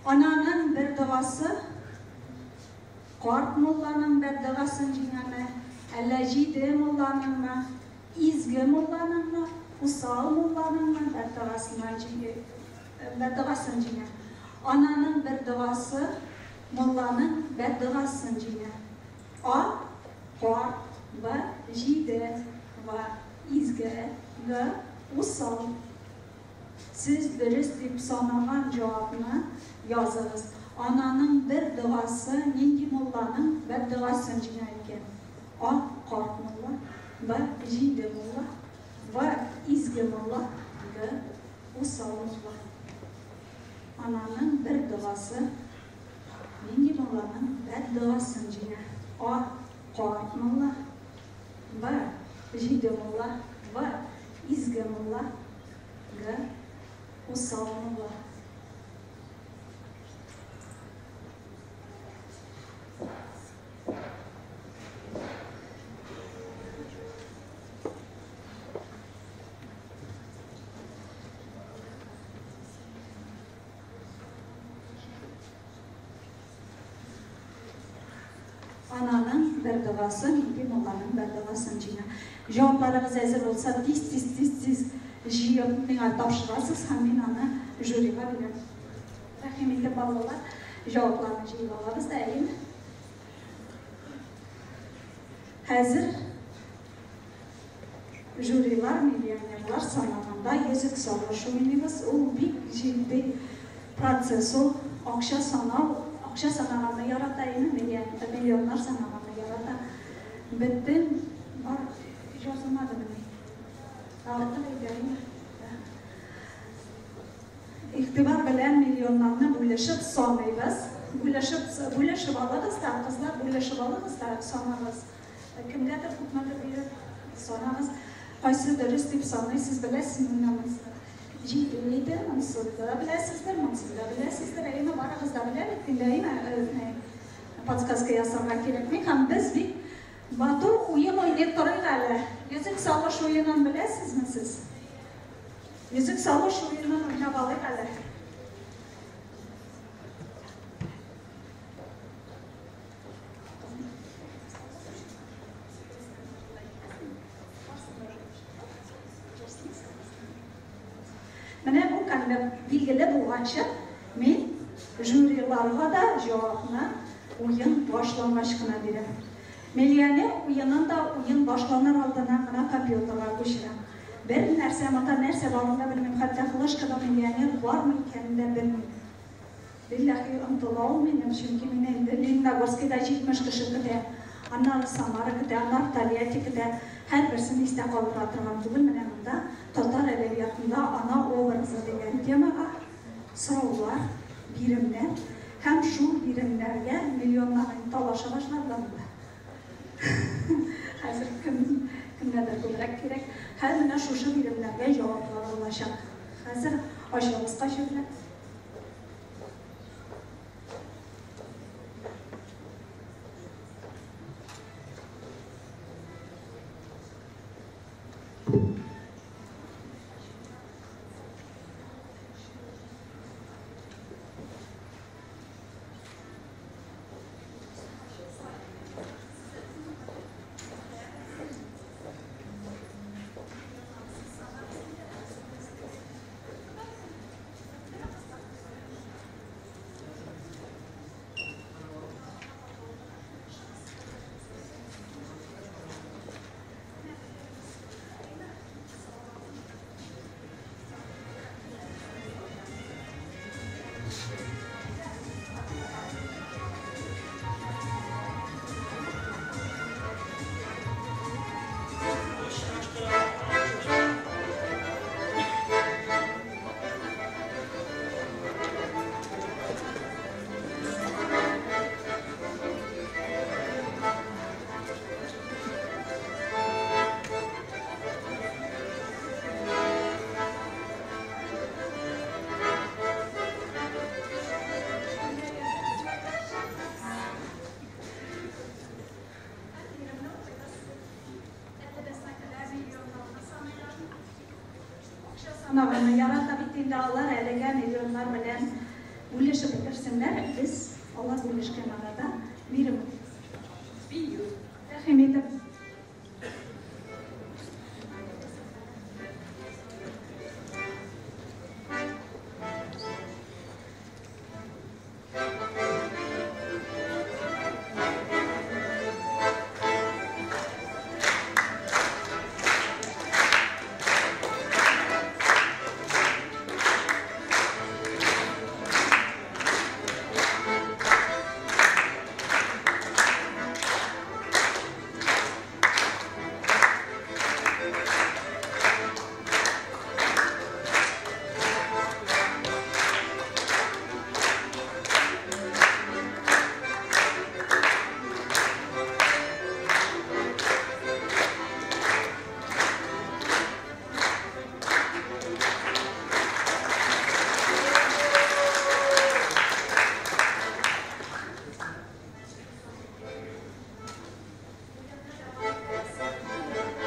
Ананың бер догасы карт мулланың бәддогасын җиңәме, әллә җиде мулланыңмы? Изге мулланыңмы, усал мулланыңмы бәддогасыннан бәддогасын җиңә. Ананың бер догасы мулланың бәддогасын җиңә. А, карт, Б, җиде, В, изге, Г, усал. Сез дөрес дип санаган җавапны языгыз. Ананың бер догасы нинди мулланың бәддогасын җиңә икән? А. Карт мулла. Б. Җиде мулла. В. Изге мулла. Г. Усал мулла. Ананың бер догасы нинди мулланың бәддогасын җиңә? А. Карт мулла. Б. Җиде мулла. В. Изге мулла. Г. Усал мулла. Ананың бер догасы нинди мулланың бер догасын җиңә. Җавапларыгыз әзер булса, тиз-тиз, тиз-тиз җыеп миңа тапшырасыз һәм мин аны жюрига бирәм. Рәхим итеп, балалар, җавапларны җыеп алабыз да, әйеме? Хәзер жюрилар, миллионерлар санаганда йөзек салыш уйныйбыз. Ул бик җитди процесс ул. Акча санау, акча санаганны ярата инде, миллионнар санаганны ярата. Бөтен бар язылмадымыни? Артык әйтәме? Игътибар белән миллионнарны бүлешеп саныйбыз. Бүлешеп, бүлешеп алыгыз да, кызлар, бүлешеп алыгыз да, санагыз. Кемгәдер күпмедер биреп санагыз. Кайсы дөрес дип саныйсыз, беләсезме менә монысы? Җиде иде, монысын да беләсездер, монысын да беләсездер. Әйеме, барыгыз да белә бит инде, әйеме? Подсказка ясарга кирәкми. Һәм без бик матур уен уйный торыйк әле. Йөзек салыш уенын беләсезме сез? Йөзек салыш уенын уйнап алыйк әле. Менә бу конверт билгеле булганча, мин жюриларга да җавапны уен башлангач кына бирәм. Миллионер уенын да уен башланыр алдыннан гына компьютерга күчерәм. Бер нәрсә, монда нәрсә барын да белмим, хәтта флешкада миллионер бармы икәнен дә белмим. Билләһи, омтыла ул минем, чөнки мине инде Лениногорскида 70 кеше көтә, аннары Самара көтә, аннары Тольятти көтә. Һәрберсен истә калдыра торган түгел. Менә монда татар әдәбиятында ана образы дигән темага сораулар, биремнәр һәм шул биремнәргә миллионнар инде талаша башладылар монда. Хәзер кем кемгәдер күбрәк кирәк. Һәм менә шушы биремнәргә җаваплар булачак. Хәзер ачабыз каҗүлне. Санаганны ярата бит инде алар, әлегә миллионнар белән бүлешеп бетерсеннәр, без алар бүлешкән арада бирем бию. Рәхим итеп.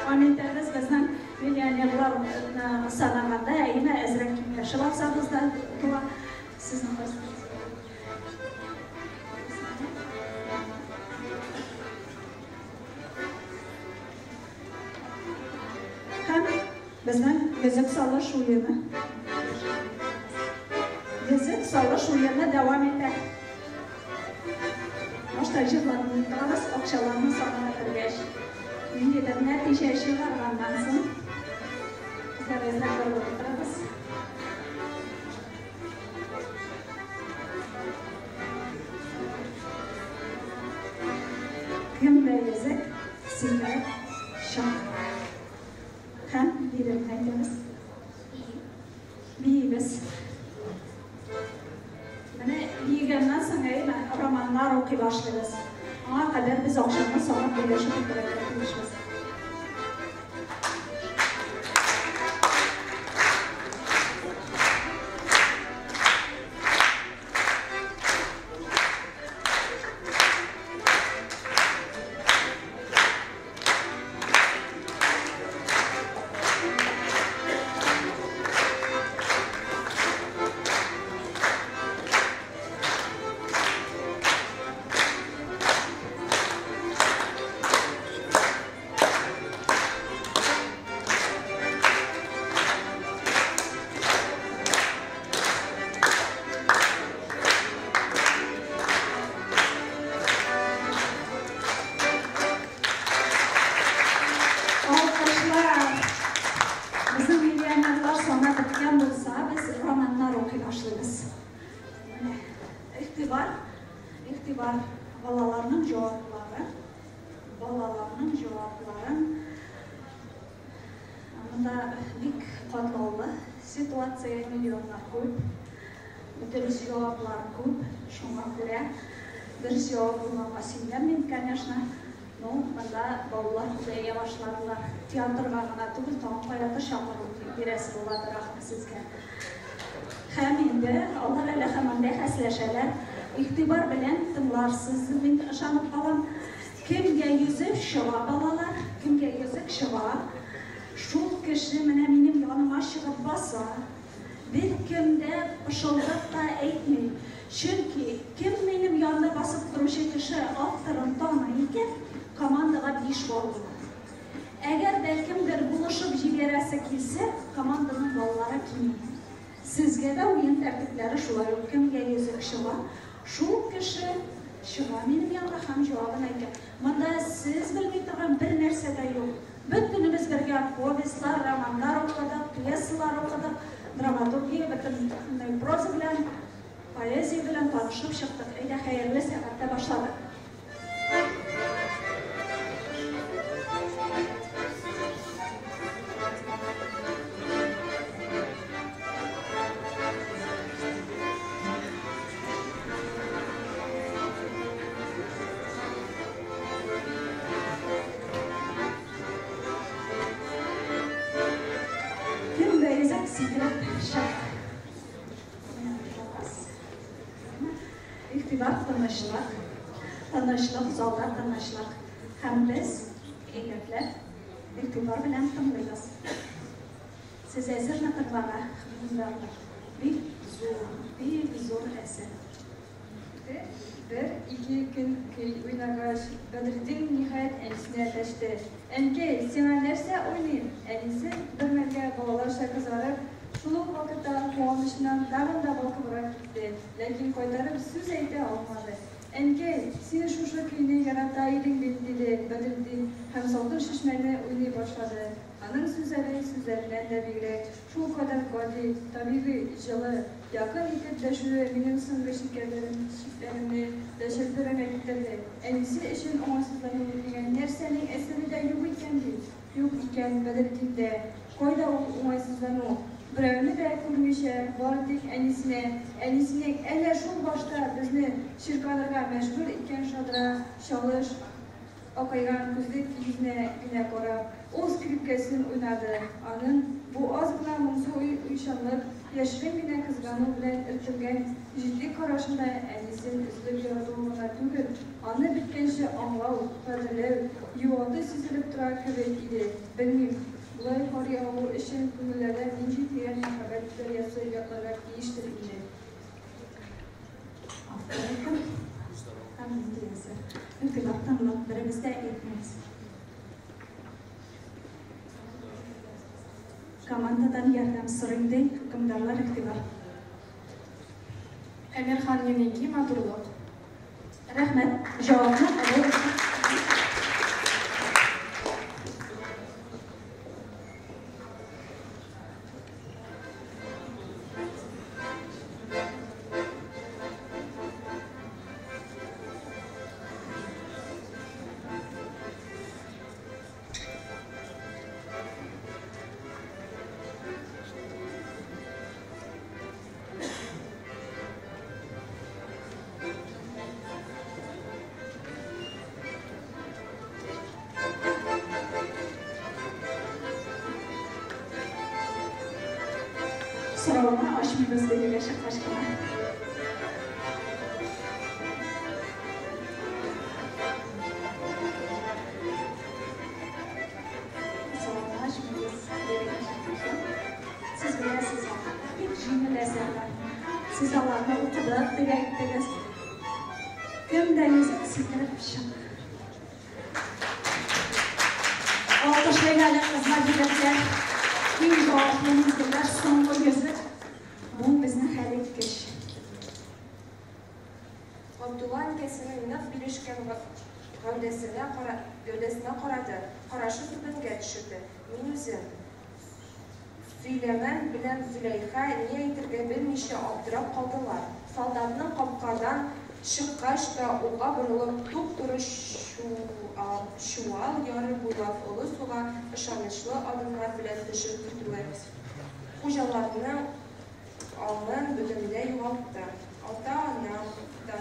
Дәвам итәбез. Безнең миллионерларны санаганда, әйме, әзрәк киңәшеп алсагыз да була. Сезнең кайсыгыз? Һәм безнең йөзек салыш уены. Йөзек салыш уены дәвам итә. Башта җырларны онытабыз, акчаларны санап бетергәч, ниндидер нәтиҗә чыгарганнан соң, кызлар әзрәк борылып утырабыз. Кемдә йөзек, сикереп чык. Һәм биремне Биибез. Менә биегәннән соң әйме романнар укый башлыйбыз. Аңа кадәр без акчаны санап бүлешеп бетерергә тиешбез. Алкышлар! Безнең миллионерлар саны беткән булса, без романнар укый башлыйбыз. Менә игътибар, игътибар, балаларның җаваплары, балаларның җавапларын монда бик катлаулы ситуация, миллионнар күп, дөрес җаваплар күп, шуңа күрә дөрес җавап булганга сөенәм мин, конечно. Ну, монда балалар күбәя башладылар. Театрга гына түгел, тагын каядыр чакыру бирәсе буладыр ахры сезгә. Һәм инде алар әле һаман бәхәсләшәләр. Игътибар белән тыңларсыз, мин ышанып калам. Кемгә йөзек чыга, балалар, кемгә йөзек чыга, шул кеше менә минем яныма чыгып баса. Беркем дә пышылдап та әйтми. Чөнки кем минем янда басып торучы кеше авторын таный икән, командага 5 балл була. Әгәр дә кемдер булышып җибәрәсе килсә, команданың баллары кими. Сезгә дә уен тәртипләре шулай ук, кемгә йөзек чыга, шул кеше чыга минем янга һәм җавабын әйтә. Монда сез белми торган бер нәрсә дә юк. Бөтенебез бергә повестьлар, романнар укыдык, пьесалар укыдык, драматургия, бөтен проза белән, поэзия белән танышып чыктык. Әйдә, хәерле сәгатьтә башладык. Кемгә йөзек сикереп чык. Менә пожалуйста. Игътибар, тынычлык. Тынычлык, залда тынычлык. Һәм без, әйбәтләп, игътибар белән тыңлыйбыз. Сез әзерме тыңларга, хөкемдарлар? Бик зур, бик зур әсәр. Бер-ике көн көй уйнагач, Бәдретдин, ниһаять, әнисенә дәште. Әнкәй, сиңа нәрсә уйныйм? Әнисе, бер мәлгә балаларча кызарып, шул ук вакытта куанычыннан тагын да балкыбрак китте, ләкин кайтарып сүз әйтә алмады. Әнкәй, син шушы көйне ярата идең бит, диде Бәдретдин һәм Салкын чишмәне уйный башлады. Аның сүзләре сүзләреннән дә бигрәк, шулкадәр гади, табигый, җылы, якын итеп дәшүе минем соңгы шикләремне дә челпәрәмә китерде. Әнисе өчен уңайсызлану дигән нәрсәнең әсәре дә юк икән бит. Юк икән Бәдретдиндә. Кайда ул уңайсызлану? Берәүне дә күрмичә, бары тик әнисенә, әнисенең әнә шул башта безне чирканырга мәҗбүр иткән шадра, чалыш, Акайган күзлек йөзенә генә карап, ул скрипкәсен уйнады. Аның бу аз гына моңсу уйчанлык, яшерен генә кызгану белән өртелгән җитди карашында әнисен өзелеп яратуы гына түгел, аны беткәнче аңлау, кадерләү, юату сизелеп тора кебек иде. Белмим, болай карый алу өчен күңелләрдә нинди тирән мәхәббәт дәрьясы ятларга тиештер инде. Авторы кем? Һәм нинди әсәр? Игътибар, тынлык, беребез дә әйтмибез. Командадан ярдәм сорыйм, ди. Хөкемдарлар, игътибар. Әмирхан Еники, Матурлык. Рәхмәт. Җавапны кабул итеп. Сорауны ачмыйбыз бирегә чыккач кына. Сорауны ачмыйбыз бирегә чыккач. Сез беләсез, бик җиңел әсәрләр. Сез аларны укыдык дип әйттегез. Кемдә йөзек сикереп чык. Алкышлыйк әле кызлар, егетләр. Иң җаваплы мизгелләр, соңгы йөзек. Бу безнең хәлиткеч. Габдулла әнкәсенең нык бирешкән гәүдәсенә гәүдәсенә карады, карашын түбәнгә төшерде. Мин үзем. Сөйләмән белән Зөләйха ни әйтергә белмичә аптырап калдылар. Солдатның капкадан чыккач та уңга борылып, туп-туры Чуал яры буйлап Олы суга ышанычлы адымнар белән төшеп китүе хуҗаларның аңын бөтенләй югалтты. Ата-анаң да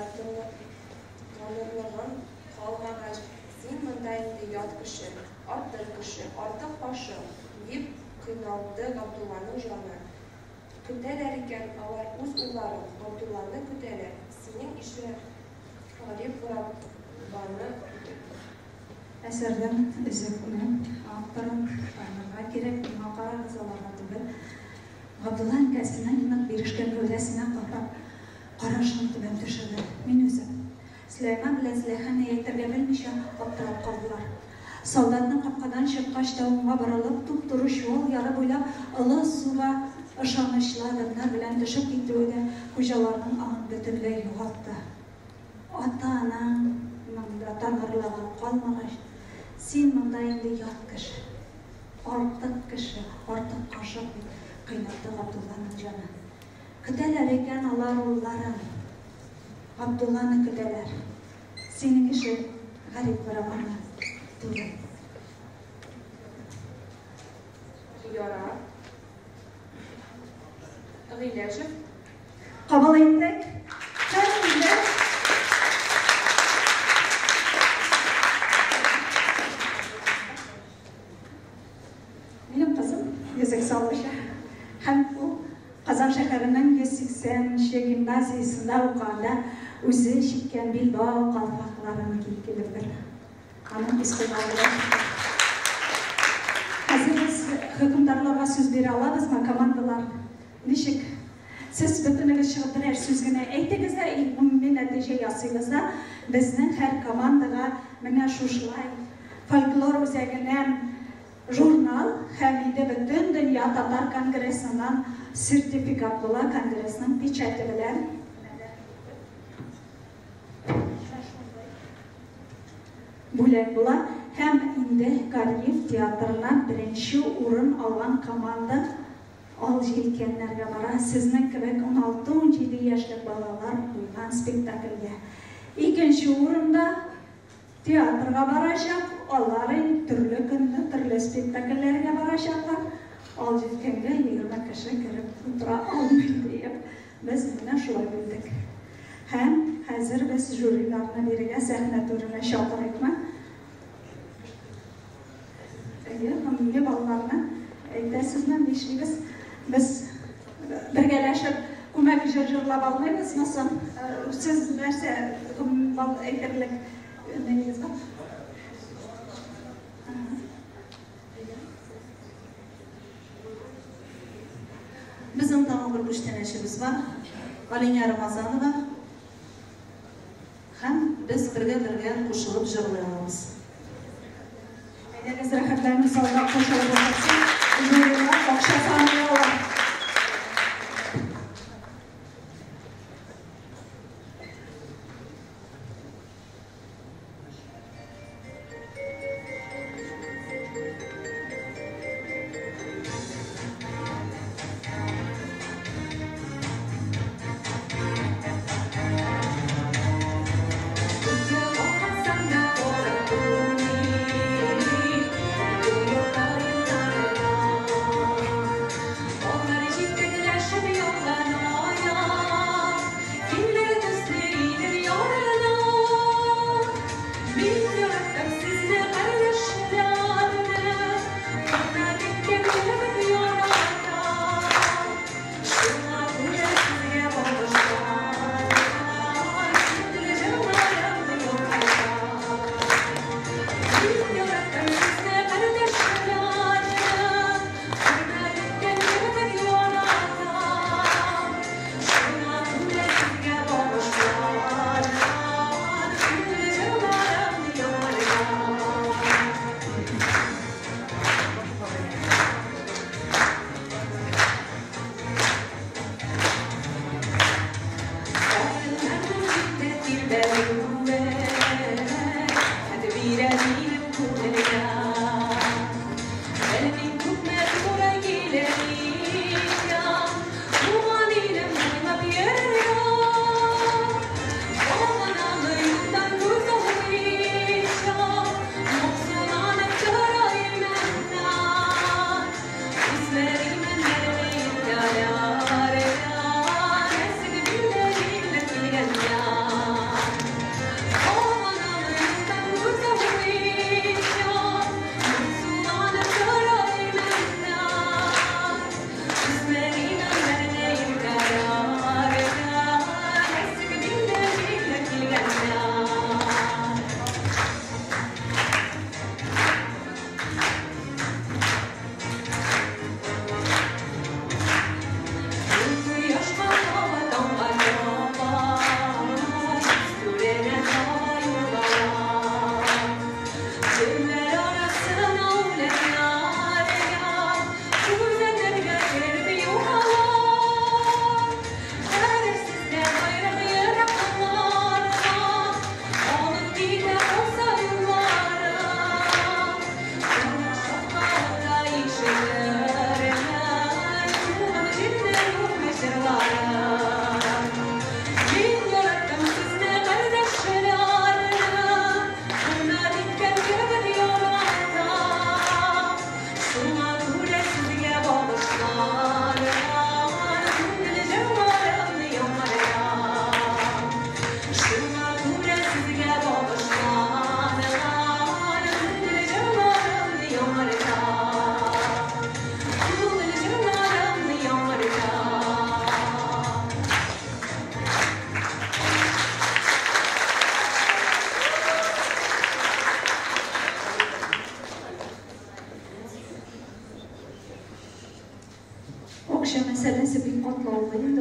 танырлыгың калмагач, син монда инде ят кеше, артык кеше, артык кашык, дип кыйналды Габдулланың җаны. Көтәләр икән алар үз улларын, Габдулланы көтәләр, синең ише гарип-горабаны түгел. Әсәрдән өзекне, авторын танырга кирәк, миңа карагыз, аларга түгел. Габдулла әнкәсенең нык бирешкән гәүдәсенә карап, карашын түбән төшерде. Мин үзем. Сөләйман белән Зөләйха ни әйтергә белмичә аптырап калдылар. Солдатның капкадан чыккач та уңга борылып, туп-туры Чуал яры буйлап Олы суга ышанычлы адымнар белән төшеп китүе дә хуҗаларның аңын бөтенләй югалтты. Ата-анаңның да танырлыгы калмагач, син монда инде ят кеше, артык кеше, артык кашык, дип кыйнатты Габдулланың җаны. Көтәләр икән алар улларын. Габдулланы көтәләр. Синең ише гарип-горабаны түгел. Ярар. Гыйләҗев. Кабул иттек. Һәм инде Минем кызым йөзек салучы һәм ул Казан шәһәренең 180 нче гимназиясендә укыганда үзе чиккән билбау калфакларын киеп килеп бер аның үз куллары белән. Хәзер без хөкемдарларга сүз бирә алабызмы, командалар? Ничек? Сез бөтенегез чыгып берәр сүз генә әйтегез дә, и гомуми нәтиҗә ясыйбыз да, безнең һәр командага менә шушылай фольклор үзәгеннән журнал һәм инде Бөтендөнья татар конгрессыннан сертификат була, конгрессның печате белән. Бүләк була һәм инде Кариев театрыннан беренче урын алган команда Ал җилкәннәргә бара, сезнең кебек 16-17 яшьлек балалар куйган спектакльгә. Икенче урында театрга барачак, алар инде төрле көнне төрле спектакльләргә барачаклар. Ал җилкәнгә 20 кеше кереп утыра алмый диеп, без менә шулай бүлдек. Һәм хәзер без жюриларны бирегә сәхнә түренә чакырыйкмы? Әйе, гомуми балларны әйтәсезме, нишлибез? Без бергәләшеп күмәк җыр җырлап алмыйбызмы соң? Сез нәрсә гомуми балл әйтерлек нигез бар? Безнең тагын бер күчтәнәчебез бар. Алиня Рамазанова. Һәм без бергә-бергә кушылып җырлый алабыз. Әйдәгез, рәхәтләнеп залга кушылып утырсын. Жюрилар акча саный ала.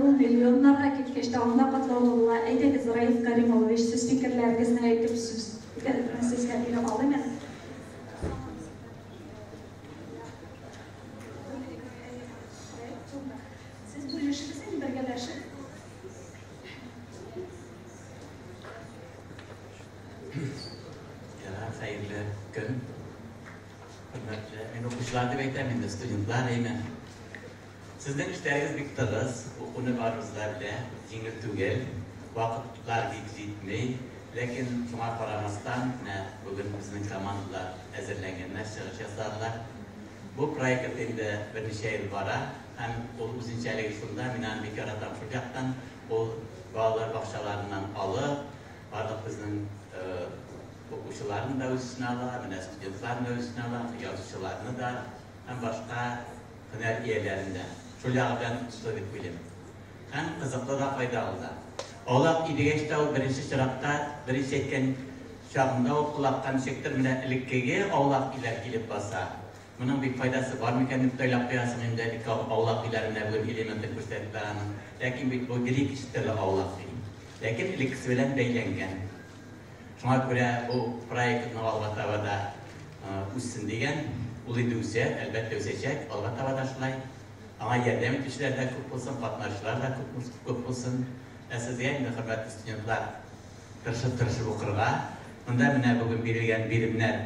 Ул миллионнарга киткәч тә анда катлаулы була. Әйдәгез, Раиф Каримович, сез фикерләрегезне әйтеп сүз сезгә биреп алыйм әле. Сез бүлешегез инде бергәләшеп. Ярар, хәерле көн. Хөрмәтле, мин укучылар дип әйтәм инде, студентлар, әйме. Сезнең эшләрегез бик тыгыз, укуны барыбыз да белә, җиңел түгел, вакытлар бик җитми. Ләкин шуңа карамастан, менә бүген безнең командалар әзерләнгәннәр, чыгыш ясадылар. Бу проект инде берничә ел бара һәм ул үзенчәлеге шунда, мин аны бик яратам шул яктан, ул балалар бакчаларыннан алып, барлык безнең укучыларны да үз эченә ала, менә студентларны да үз эченә ала, язучыларны да һәм башка һөнәр ияләрен дә. Шул ягы белән отышлы дип уйлыйм. Һәм кызыклы да, файдалы да. Аулак өй дигәч тә ул беренче чиратта, беренче әйткән чагында ук колакка ничектер менә элеккеге аулак өйләр килеп баса. Моның бик файдасы бар микән дип тә уйлап куясың инде, элекке аулак өйләр менә бүген элементын күрсәттеләр аның. Ләкин бит бу гел икенче төрле аулак өй. Ләкин элеккесе белән бәйләнгән. Шуңа күрә бу проектны алга таба да үссен дигән. Ул инде үсә, әлбәттә үсәчәк, алга таба да шулай. Аңа ярдәм итүчеләр дә күп булсын, катнашучылар да күп, күп булсын. Ә сезгә инде, хөрмәтле студентлар, тырышып-тырышып укырга. Монда менә бүген бирелгән биремнәр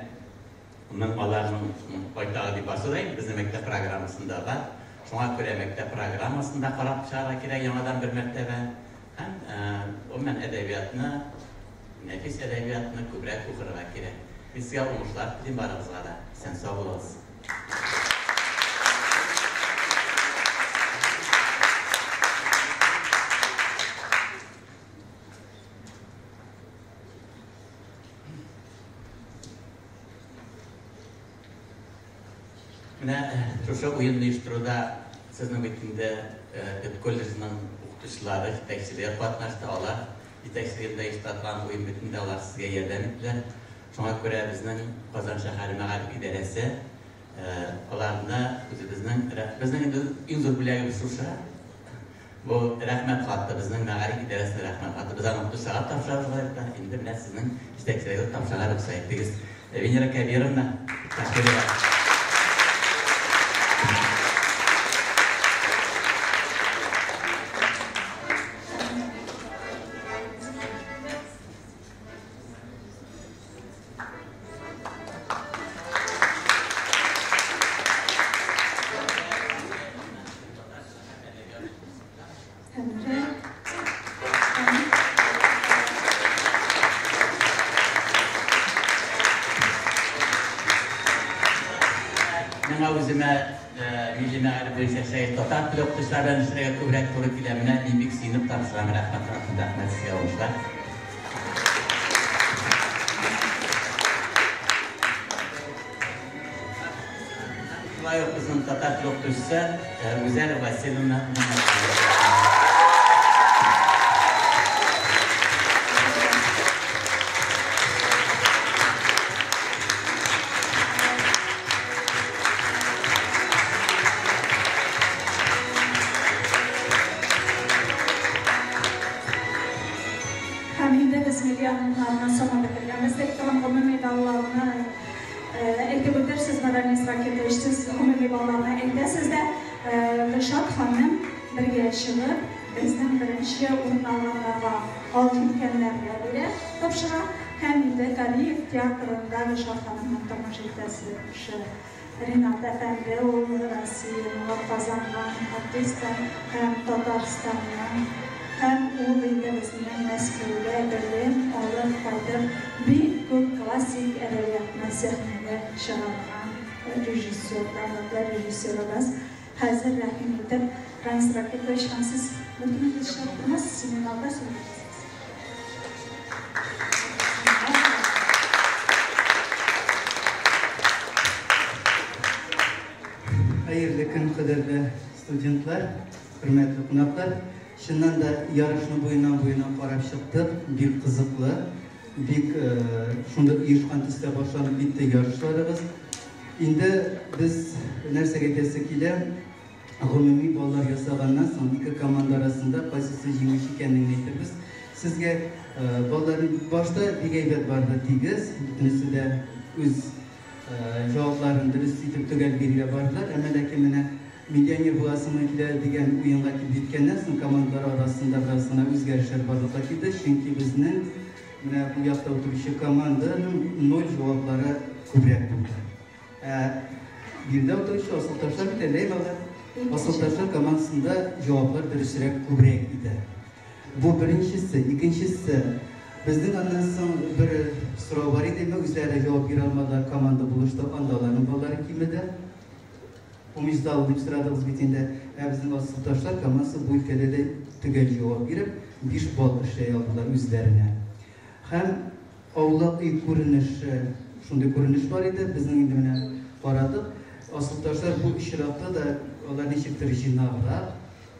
ның аларның байтагы дип басу да инде безнең мәктәп программасында бар. Шуңа күрә мәктәп программасын да карап чыгарга кирәк яңадан бер мәртәбә. Һәм, гомумән, әдәбиятны, нәфис әдәбиятны күбрәк укырга кирәк. Мин сезгә уңышлар телим барыгызга да. Исән-сау булыгыз. Менә шушы уенны оештыруда сезнең бит инде педколледжның укытучылары, җитәкчелеге катнашты. Алар җитәкчелегендә оештырылган уен бит инде, алар сезгә ярдәм иттеләр. Шуңа күрә безнең Казан шәһәре мәгариф идарәсе аларны үзебезнең, безнең инде иң зур бүләгебез шушы. Бу рәхмәт хаты, безнең мәгариф идарәсенең рәхмәт хаты. Без аны укытучыларга тапшырабыз гадәттә. Инде менә сезнең җитәкчеләргә тапшырырга рөхсәт итегез. Венера Кәбировна, Ташкирова. Миңа үземә милли мәгариф буенча эшләгән татар теле укытучылар белән эшләргә күбрәк туры килә. Менә мин бик сөенеп тапшырам. Рәхмәт, рәхмәт, рәхмәт сезгә уңышлар. Шулай ук безнең татар теле укытучысы Гүзәл Васильевна Һәм инде без миллионнарны санап бетергәнбез дип торам, гомуми балларны әйтеп үтерсезме, Ранис Ракитович, сез гомуми балларны әйтәсез дә, Гөлшат ханым бергә чыгып, безнең беренче урын алганнарга алтын кәннәргә бирә, тапшыра. Һәм инде Галиев театрында Гөлшат ханымның тормыш иптәше Ринат әфәнде, ул Россиянең атказанган артисты һәм Татарстанның, һәм ул инде безнең Мәскәүдә белем алып кайтып, бик күп классик әдәбиятны сәхнәгә чыгарган режиссер, данлыклы режиссерыбыз. Хәзер рәхим итеп, Ранис Ракитович һәм сез бөтенегез чыгып тормасыз, семинарда сөйләшерсез. Хәерле көн, кадерле студентлар, хөрмәтле кунаклар. Чыннан да ярышны буеннан-буена карап чыктык. Бик кызыклы, бик шундый оешкан төстә башланып китте ярышларыбыз. Инде без нәрсәгә әйтәсе килә? Гомуми баллар ясаганнан соң, ике команда арасында кайсысы җиңүче икәнлеген әйтербез. Сезгә баллар башта бик әйбәт барды, тигез, бөтенесе дә үз җавапларын дөрес итеп төгәл бирергә бардылар. Әмма ләкин менә миллионер буласыңмы килә дигән уенга килеп җиткәннән соң, командалар арасында бераз гына үзгәрешләр барлыкка килде, чөнки безнең менә бу якта утыручы команданың ноль җаваплары күбрәк булды. Ә биредә утыручы асылташлар бит әллә алар. Асылташлар командасында җаваплар дөресрәк күбрәк иде. Бу беренчесе, икенчесе. Безнең аннан соң бер сорау бар иде, әмма үзләре җавап бирә алмадылар, команда булышты, анда аларның баллары кимеде. Умиздал дип сорадыгыз бит инде. Ә безнең асылташлар командасы бу өлкәдә дә төгәл җавап биреп, 5 балл эшләй алдылар үзләренә. Һәм аулак өй күренеше, шундый күренеш бар иде, безнең инде менә карадык. Асылташлар бу очракта да алар ничектер җыйнаграк,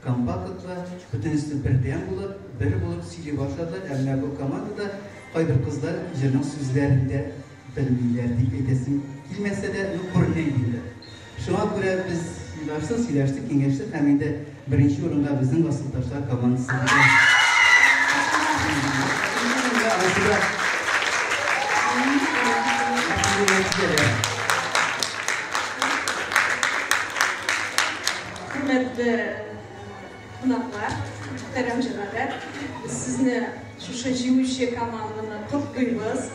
компактлы, бөтенесе бердәм булып, бер булып сөйли башладылар. Ә менә бу командада кайбер кызлар җырның сүзләрен дә белмиләр дип әйтәсем килмәсә дә, ну күренә инде. Шуңа күрә без уйлаштык, сөйләштек, киңәштек һәм инде беренче урынга безнең Асылташлар командасы. Хөрмәтле кунаклар, мөхтәрәм җәмәгать, без сезне шушы җиңүче команданы котлыйбыз.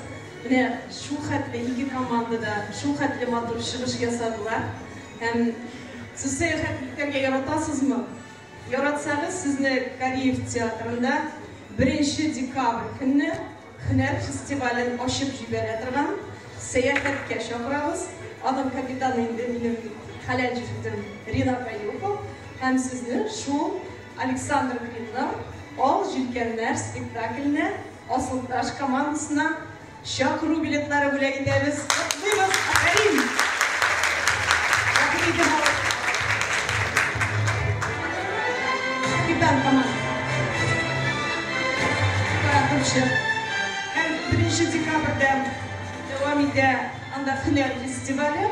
Менә шул хәтле ике команда да шул хәтле матур чыгыш ясадылар. Һәм сез сәяхәт итәргә яратасызмы? Яратсагыз, сезне Кариев театрында 1 декабрь көнне һөнәр фестивален ачып җибәрә торган сәяхәткә чакырабыз. Аның капитаны инде минем хәләл җефетем Ринат Аюпов. Һәм сезне шул Александр Гринның Ал җилкәннәр спектакленә Асылташ командасына чакыру билетлары бүләк итәбез. Котлыйбыз! Афәрин! Рәхим итеп алып. Капитан команда. Таратучы. Һәм 1 декабрьдә дәвам итә анда һөнәр фестивале.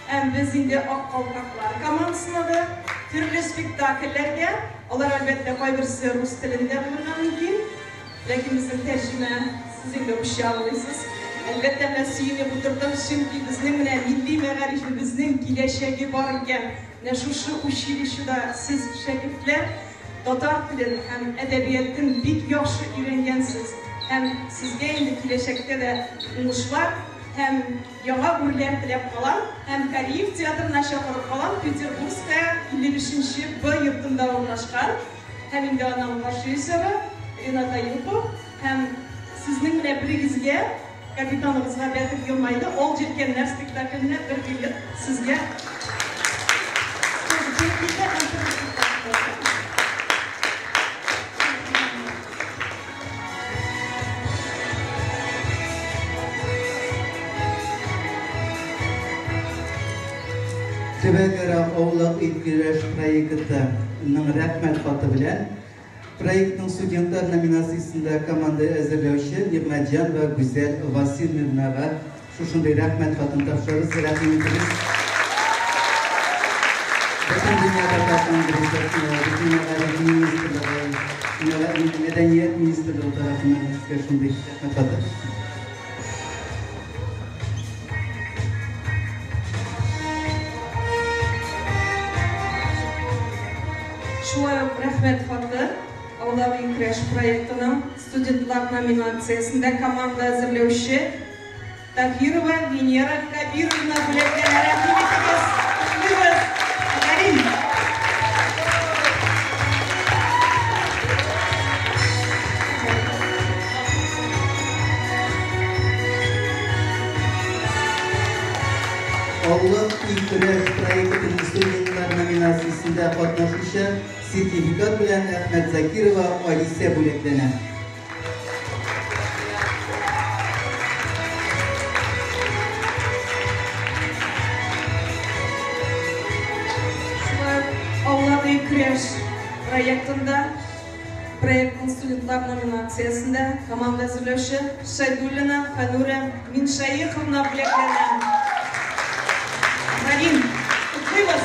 Һәм без инде Ак калфаклар командасына да төрле спектакльләргә, алар әлбәттә кайберсе рус телендә булырга мөмкин, ләкин безнең тәрҗемә, сез инде русча аңлыйсыз. Әлбәттә, менә сөенеп утырдым, чөнки безнең менә милли мәгарифебезнең киләчәге бар икән. Менә шушы училищеда сез, шәкертләр, татар телен һәм әдәбиятын бик яхшы өйрәнгәнсез. Һәм сезгә инде киләчәктә дә уңышлар һәм яңа үрләр теләп калам. Һәм Кариев театрына чакырып калам, Петербургская 55 нче Б йортында урнашкан. Һәм инде аның баш режиссеры Ренат Аюпов. Һәм сезнең менә берегезгә, капитаныгызга бәхет елмайды, Ал җилкәннәр спектакленә бер билет сезгә. Төбәкара аулак өй көрәш проектының рәхмәт хаты белән проектның студентлар номинациясендә команда әзерләүче Нигъмәтҗанова Гүзәл Васильевнага шушындый рәхмәт хатын тапшырабыз. Рәхим итегез. Бөтендөнья татар конгрессы, Бөтен мәгариф министрлыгы, Мәдәният министрлыгы тарафыннан сезгә шундый рәхмәт хаты. Шулай ук рәхмәт хаты Аулак өй көрәш проектының студентлар номинациясендә команда әзерләүче Таһирова Венера Кабировна бүләкләнә. Рәхим итегез, котлыйбыз! Афәрин! Аулак өй көрәш проектының студентлар номинациясендә катнашучы сертификат белән Әхмәтзакирова Алисә бүләкләнә. Шулай ук Аулак өй көрәш проектында проектның студентлар номинациясендә команда әзерләүче Шәйдуллина Фәнүрә Миншәеховна бүләкләнә. Афәрин! Котлыйбыз!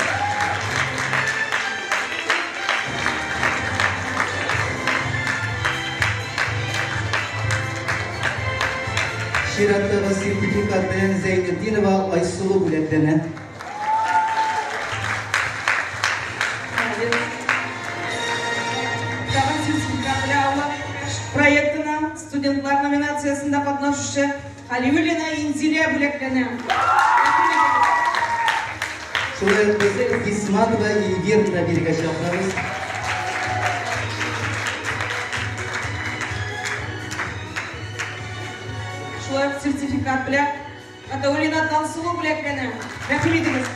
Чираттагы сертификат белән Зәйнетдинова Айсылу бүләкләнә. Тагын сертификат белән Аулак проектына студентлар номинациясендә катнашучы Халиуллина Инзилә бүләкләнә. Шулай ук без Гисматова Эльвираны да бирегә чакырабыз. Шулай ук сертификат белән Гатауллина Тансылу бүләкләнә. Рәхим итегез.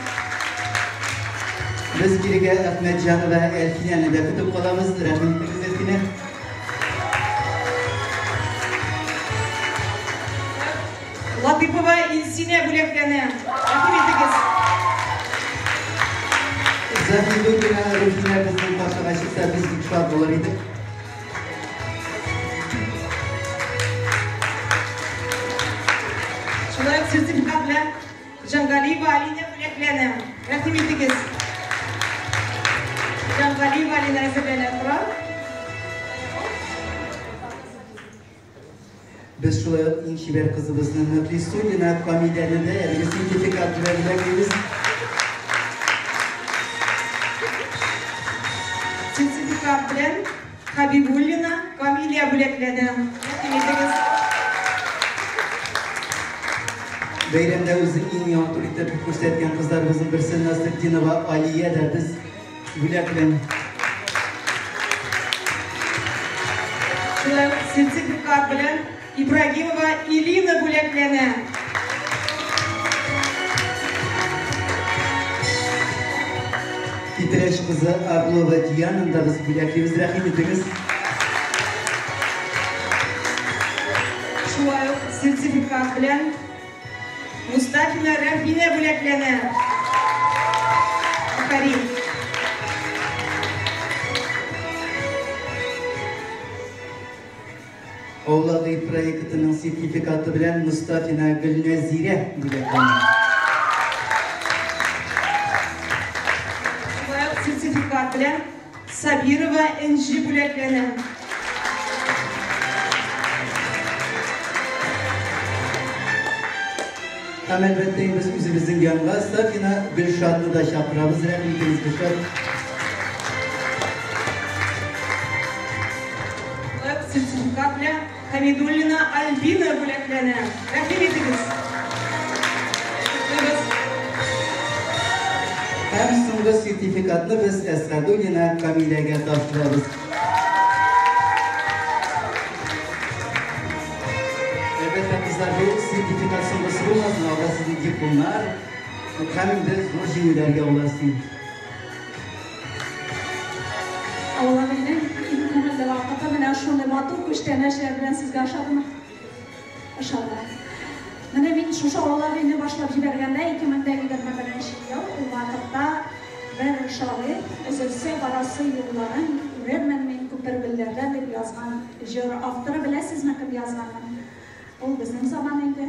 Без бирегә Әхмәтҗанова Әлфинәне дә көтеп калабыз. Рәхим итегез, Әлфинә. Латыпова Илсинә бүләкләнә. Рәхим итегез. Заһидуллина Руфинә безнең каршыга чыкса, без бик шат булыр идек. Шулай ук сертификат белән Җангалиева Алинә бүләкләнә. Рәхим итегез. Җангалиева Алинә әзерләнә тора. Без шулай ук иң чибәр кызыбызны Мөхлисуллина Камиләне дә әлеге сертификат белән бүләклибез. Сертификат белән Хабибуллина Камилә бүләкләнә. Рәхим итегез. Бәйрәмдә үзе иң матур итеп күрсәткән кызларыбызның берсе Насретдинова Алия дә без бүләк белән. Шулай ук сертификат белән Ибрагимова Илина бүләкләнә. Питрәч кызы Орлова Диананы да без бүләклибез. Рәхим итегез. Шулай ук сертификат белән Мустафина Рәфинә бүләкләнә. Афәрин. Аулак өй проектының сертификаты белән Мустафина Гөлнәзирә бүләкләнә. Шулай ук сертификат белән Сабирова Энҗе бүләкләнә. Һәм әлбәттә без үзебезнең янга Сафина Гөлшатны да чакырабыз. Рәхим итегез, Гөлшат. Шулай ук сертификат белән Хәмидуллина Альбина бүләкләнә. Рәхим итегез. Котлыйбыз. Һәм соңгы сертификатны без Әсхәдуллина Камиләгә тапшырабыз. Әлбәттә, кызлар, бу сертификат соңгысы булмасын, алда сезнең дипломнар һәм инде зур җиңүләргә улашсын. Аулак өйнең иң күңелле вакыты менә шундый матур күчтәнәчләр белән сезгә ошадымы? Ошады. Менә мин шушы аулак өйне башлап җибәргәндә 2021 ел, ул вакытта бер шагыйрь өзелсә барасы юлларын күрермен мин күпер гөлләрдә дип язган җыр авторы, беләсезме кем язганын? Ул безнең заман инде.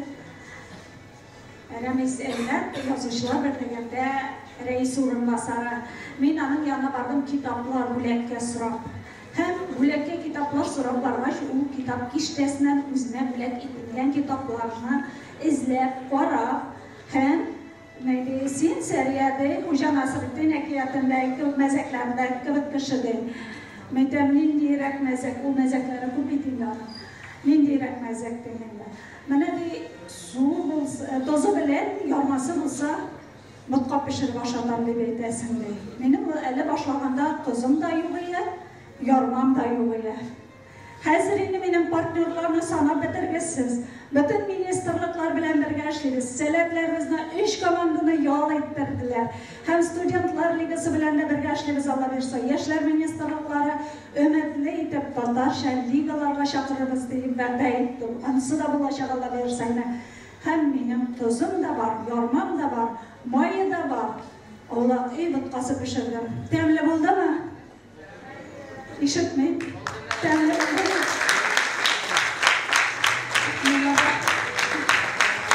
Рәмис Әймәт, язучылар берлегендә рәис урынбасары. Мин аның янына бардым китаплар бүләккә сорап. Һәм бүләккә китаплар сорап баргач, ул китап киштәсеннән үзенә бүләк ителгән китапларны эзләп, карап һәм Нәйди, син Сәрия, ди, Хуҗа Насретдин әкиятендәге мәзәкләрендәге кебек кеше, ди. Мәйтәм, ниндиерәк мәзәк, ул мәзәкләре күп бит инде аның. Ниндиерәк мәзәк дигәндә. Менә ди, су булса, тозы белән ярмасы булса, ботка пешереп ашатам дип әйтәсең, ди. Минем әле башлаганда тозым да юк иде, ярмам да юк иде. Хәзер инде минем партнерларны санап бетергесез. Бөтен министрлыклар белән бергә эшлибез. Сәләтләребезне өч команданы ял иттерделәр. Һәм студентлар лигасы белән дә бергә эшлибез, Алла бирса. Яшьләр министрлыклары өметле итеп татарча лигаларга чакырырбыз дип вәгъдә итте. Анысы да булачак, Алла бирса инде. Һәм минем тозым да бар, ярмам да бар, мае да бар. Аулак өй боткасы пешердем. Тәмле булдымы? Ишетмим. Тәмле булдымы? Миңа да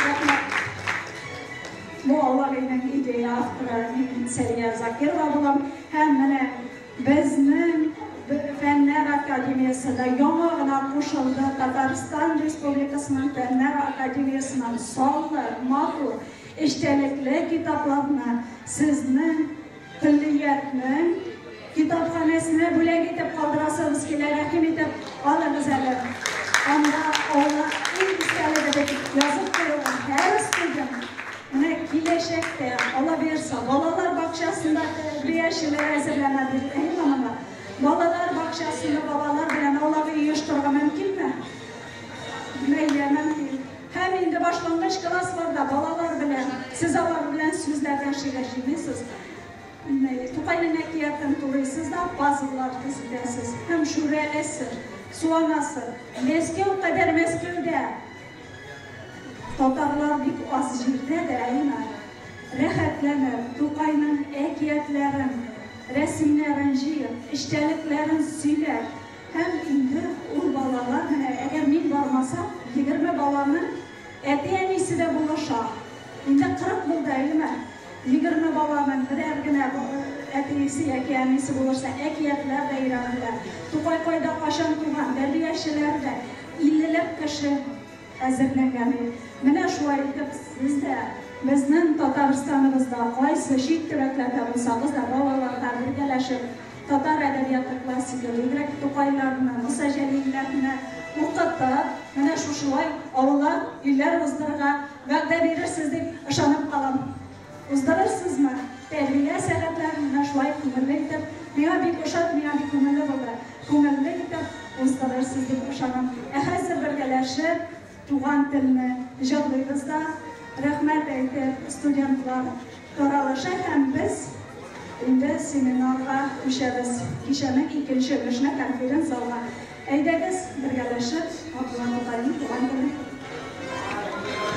рәхмәт. Бу аулак өйнең идея авторы мин Сәрия Закирова булам. Һәм менә безнең фәннәр академиясе академиясе дә яңа гына кушылды Татарстан Республикасының Фәннәр академиясеннән саллы, матур, эчтәлекле китапларны сезнең көллиятнең китапханәсенә бүләк итеп калдырасыбыз килә, рәхим итеп алыгыз әле. Анда аулак өй истәлеге дип язып куелган һәр студент менә киләчәктә, Алла боерса, балалар бакчасында тәрбиячеләр әзерләнә дип, әйеме монда? Балалар бакчасында балалар белән аулак өй оештырырга мөмкинме? Әйе, мөмкин. Һәм инде башлангыч классларда балалар белән, сез алар белән сүзләрдән шигырь җыйныйсыз. Тукайның әкиятен турыйсыз да, пазллар төзетәсез һәм шүрәләсез, суланасыз. Мәскәү кадәр Мәскәүдә татарлар бик аз җирдә дә, әйеме? Рәхәтләнеп, Тукайның әкиятләрен, рәсемнәрен җыеп, эчтәлекләрен сөйләп, һәм инде ул балалар, менә әгәр мин бармасам, 20 баланың әти-әнисе дә булыша. Инде 40 булды, әйеме? 20 баланың берәр генә әтисе яки әнисе булышса, әкиятләр дә өйрәнелә. Тукай кайда, кайчан туган, тәрбиячеләр дә, иллеләп кеше әзерләнгән. Менә шулай итеп сез дә безнең Татарстаныбызда кайсы чит төбәкләрдә булсагыз да, балаларга бергәләшеп татар әдәбияты классигы, бигрәк Тукайларны, Муса Җәлилләрне укытып, менә шушылай аулак өйләр уздырырга вәгъдә бирерсез дип ышанып калам. Уздырырсызмы? Тәрбия сәгатьләрен менә шулай күңелле итеп, миңа бик ошады, миңа бик күңелле булды. Күңелле итеп уздырырсыз дип ышанам. Ә хәзер бергәләшеп туган телне җырлыйбыз да, рәхмәт әйтеп, студентлар таралыша һәм без инде семинарга күчәбез. Кичәнең икенче өлешенә конференц-залга. Әйдәгез, бергәләшеп, Габдулла Тукайның туган теле.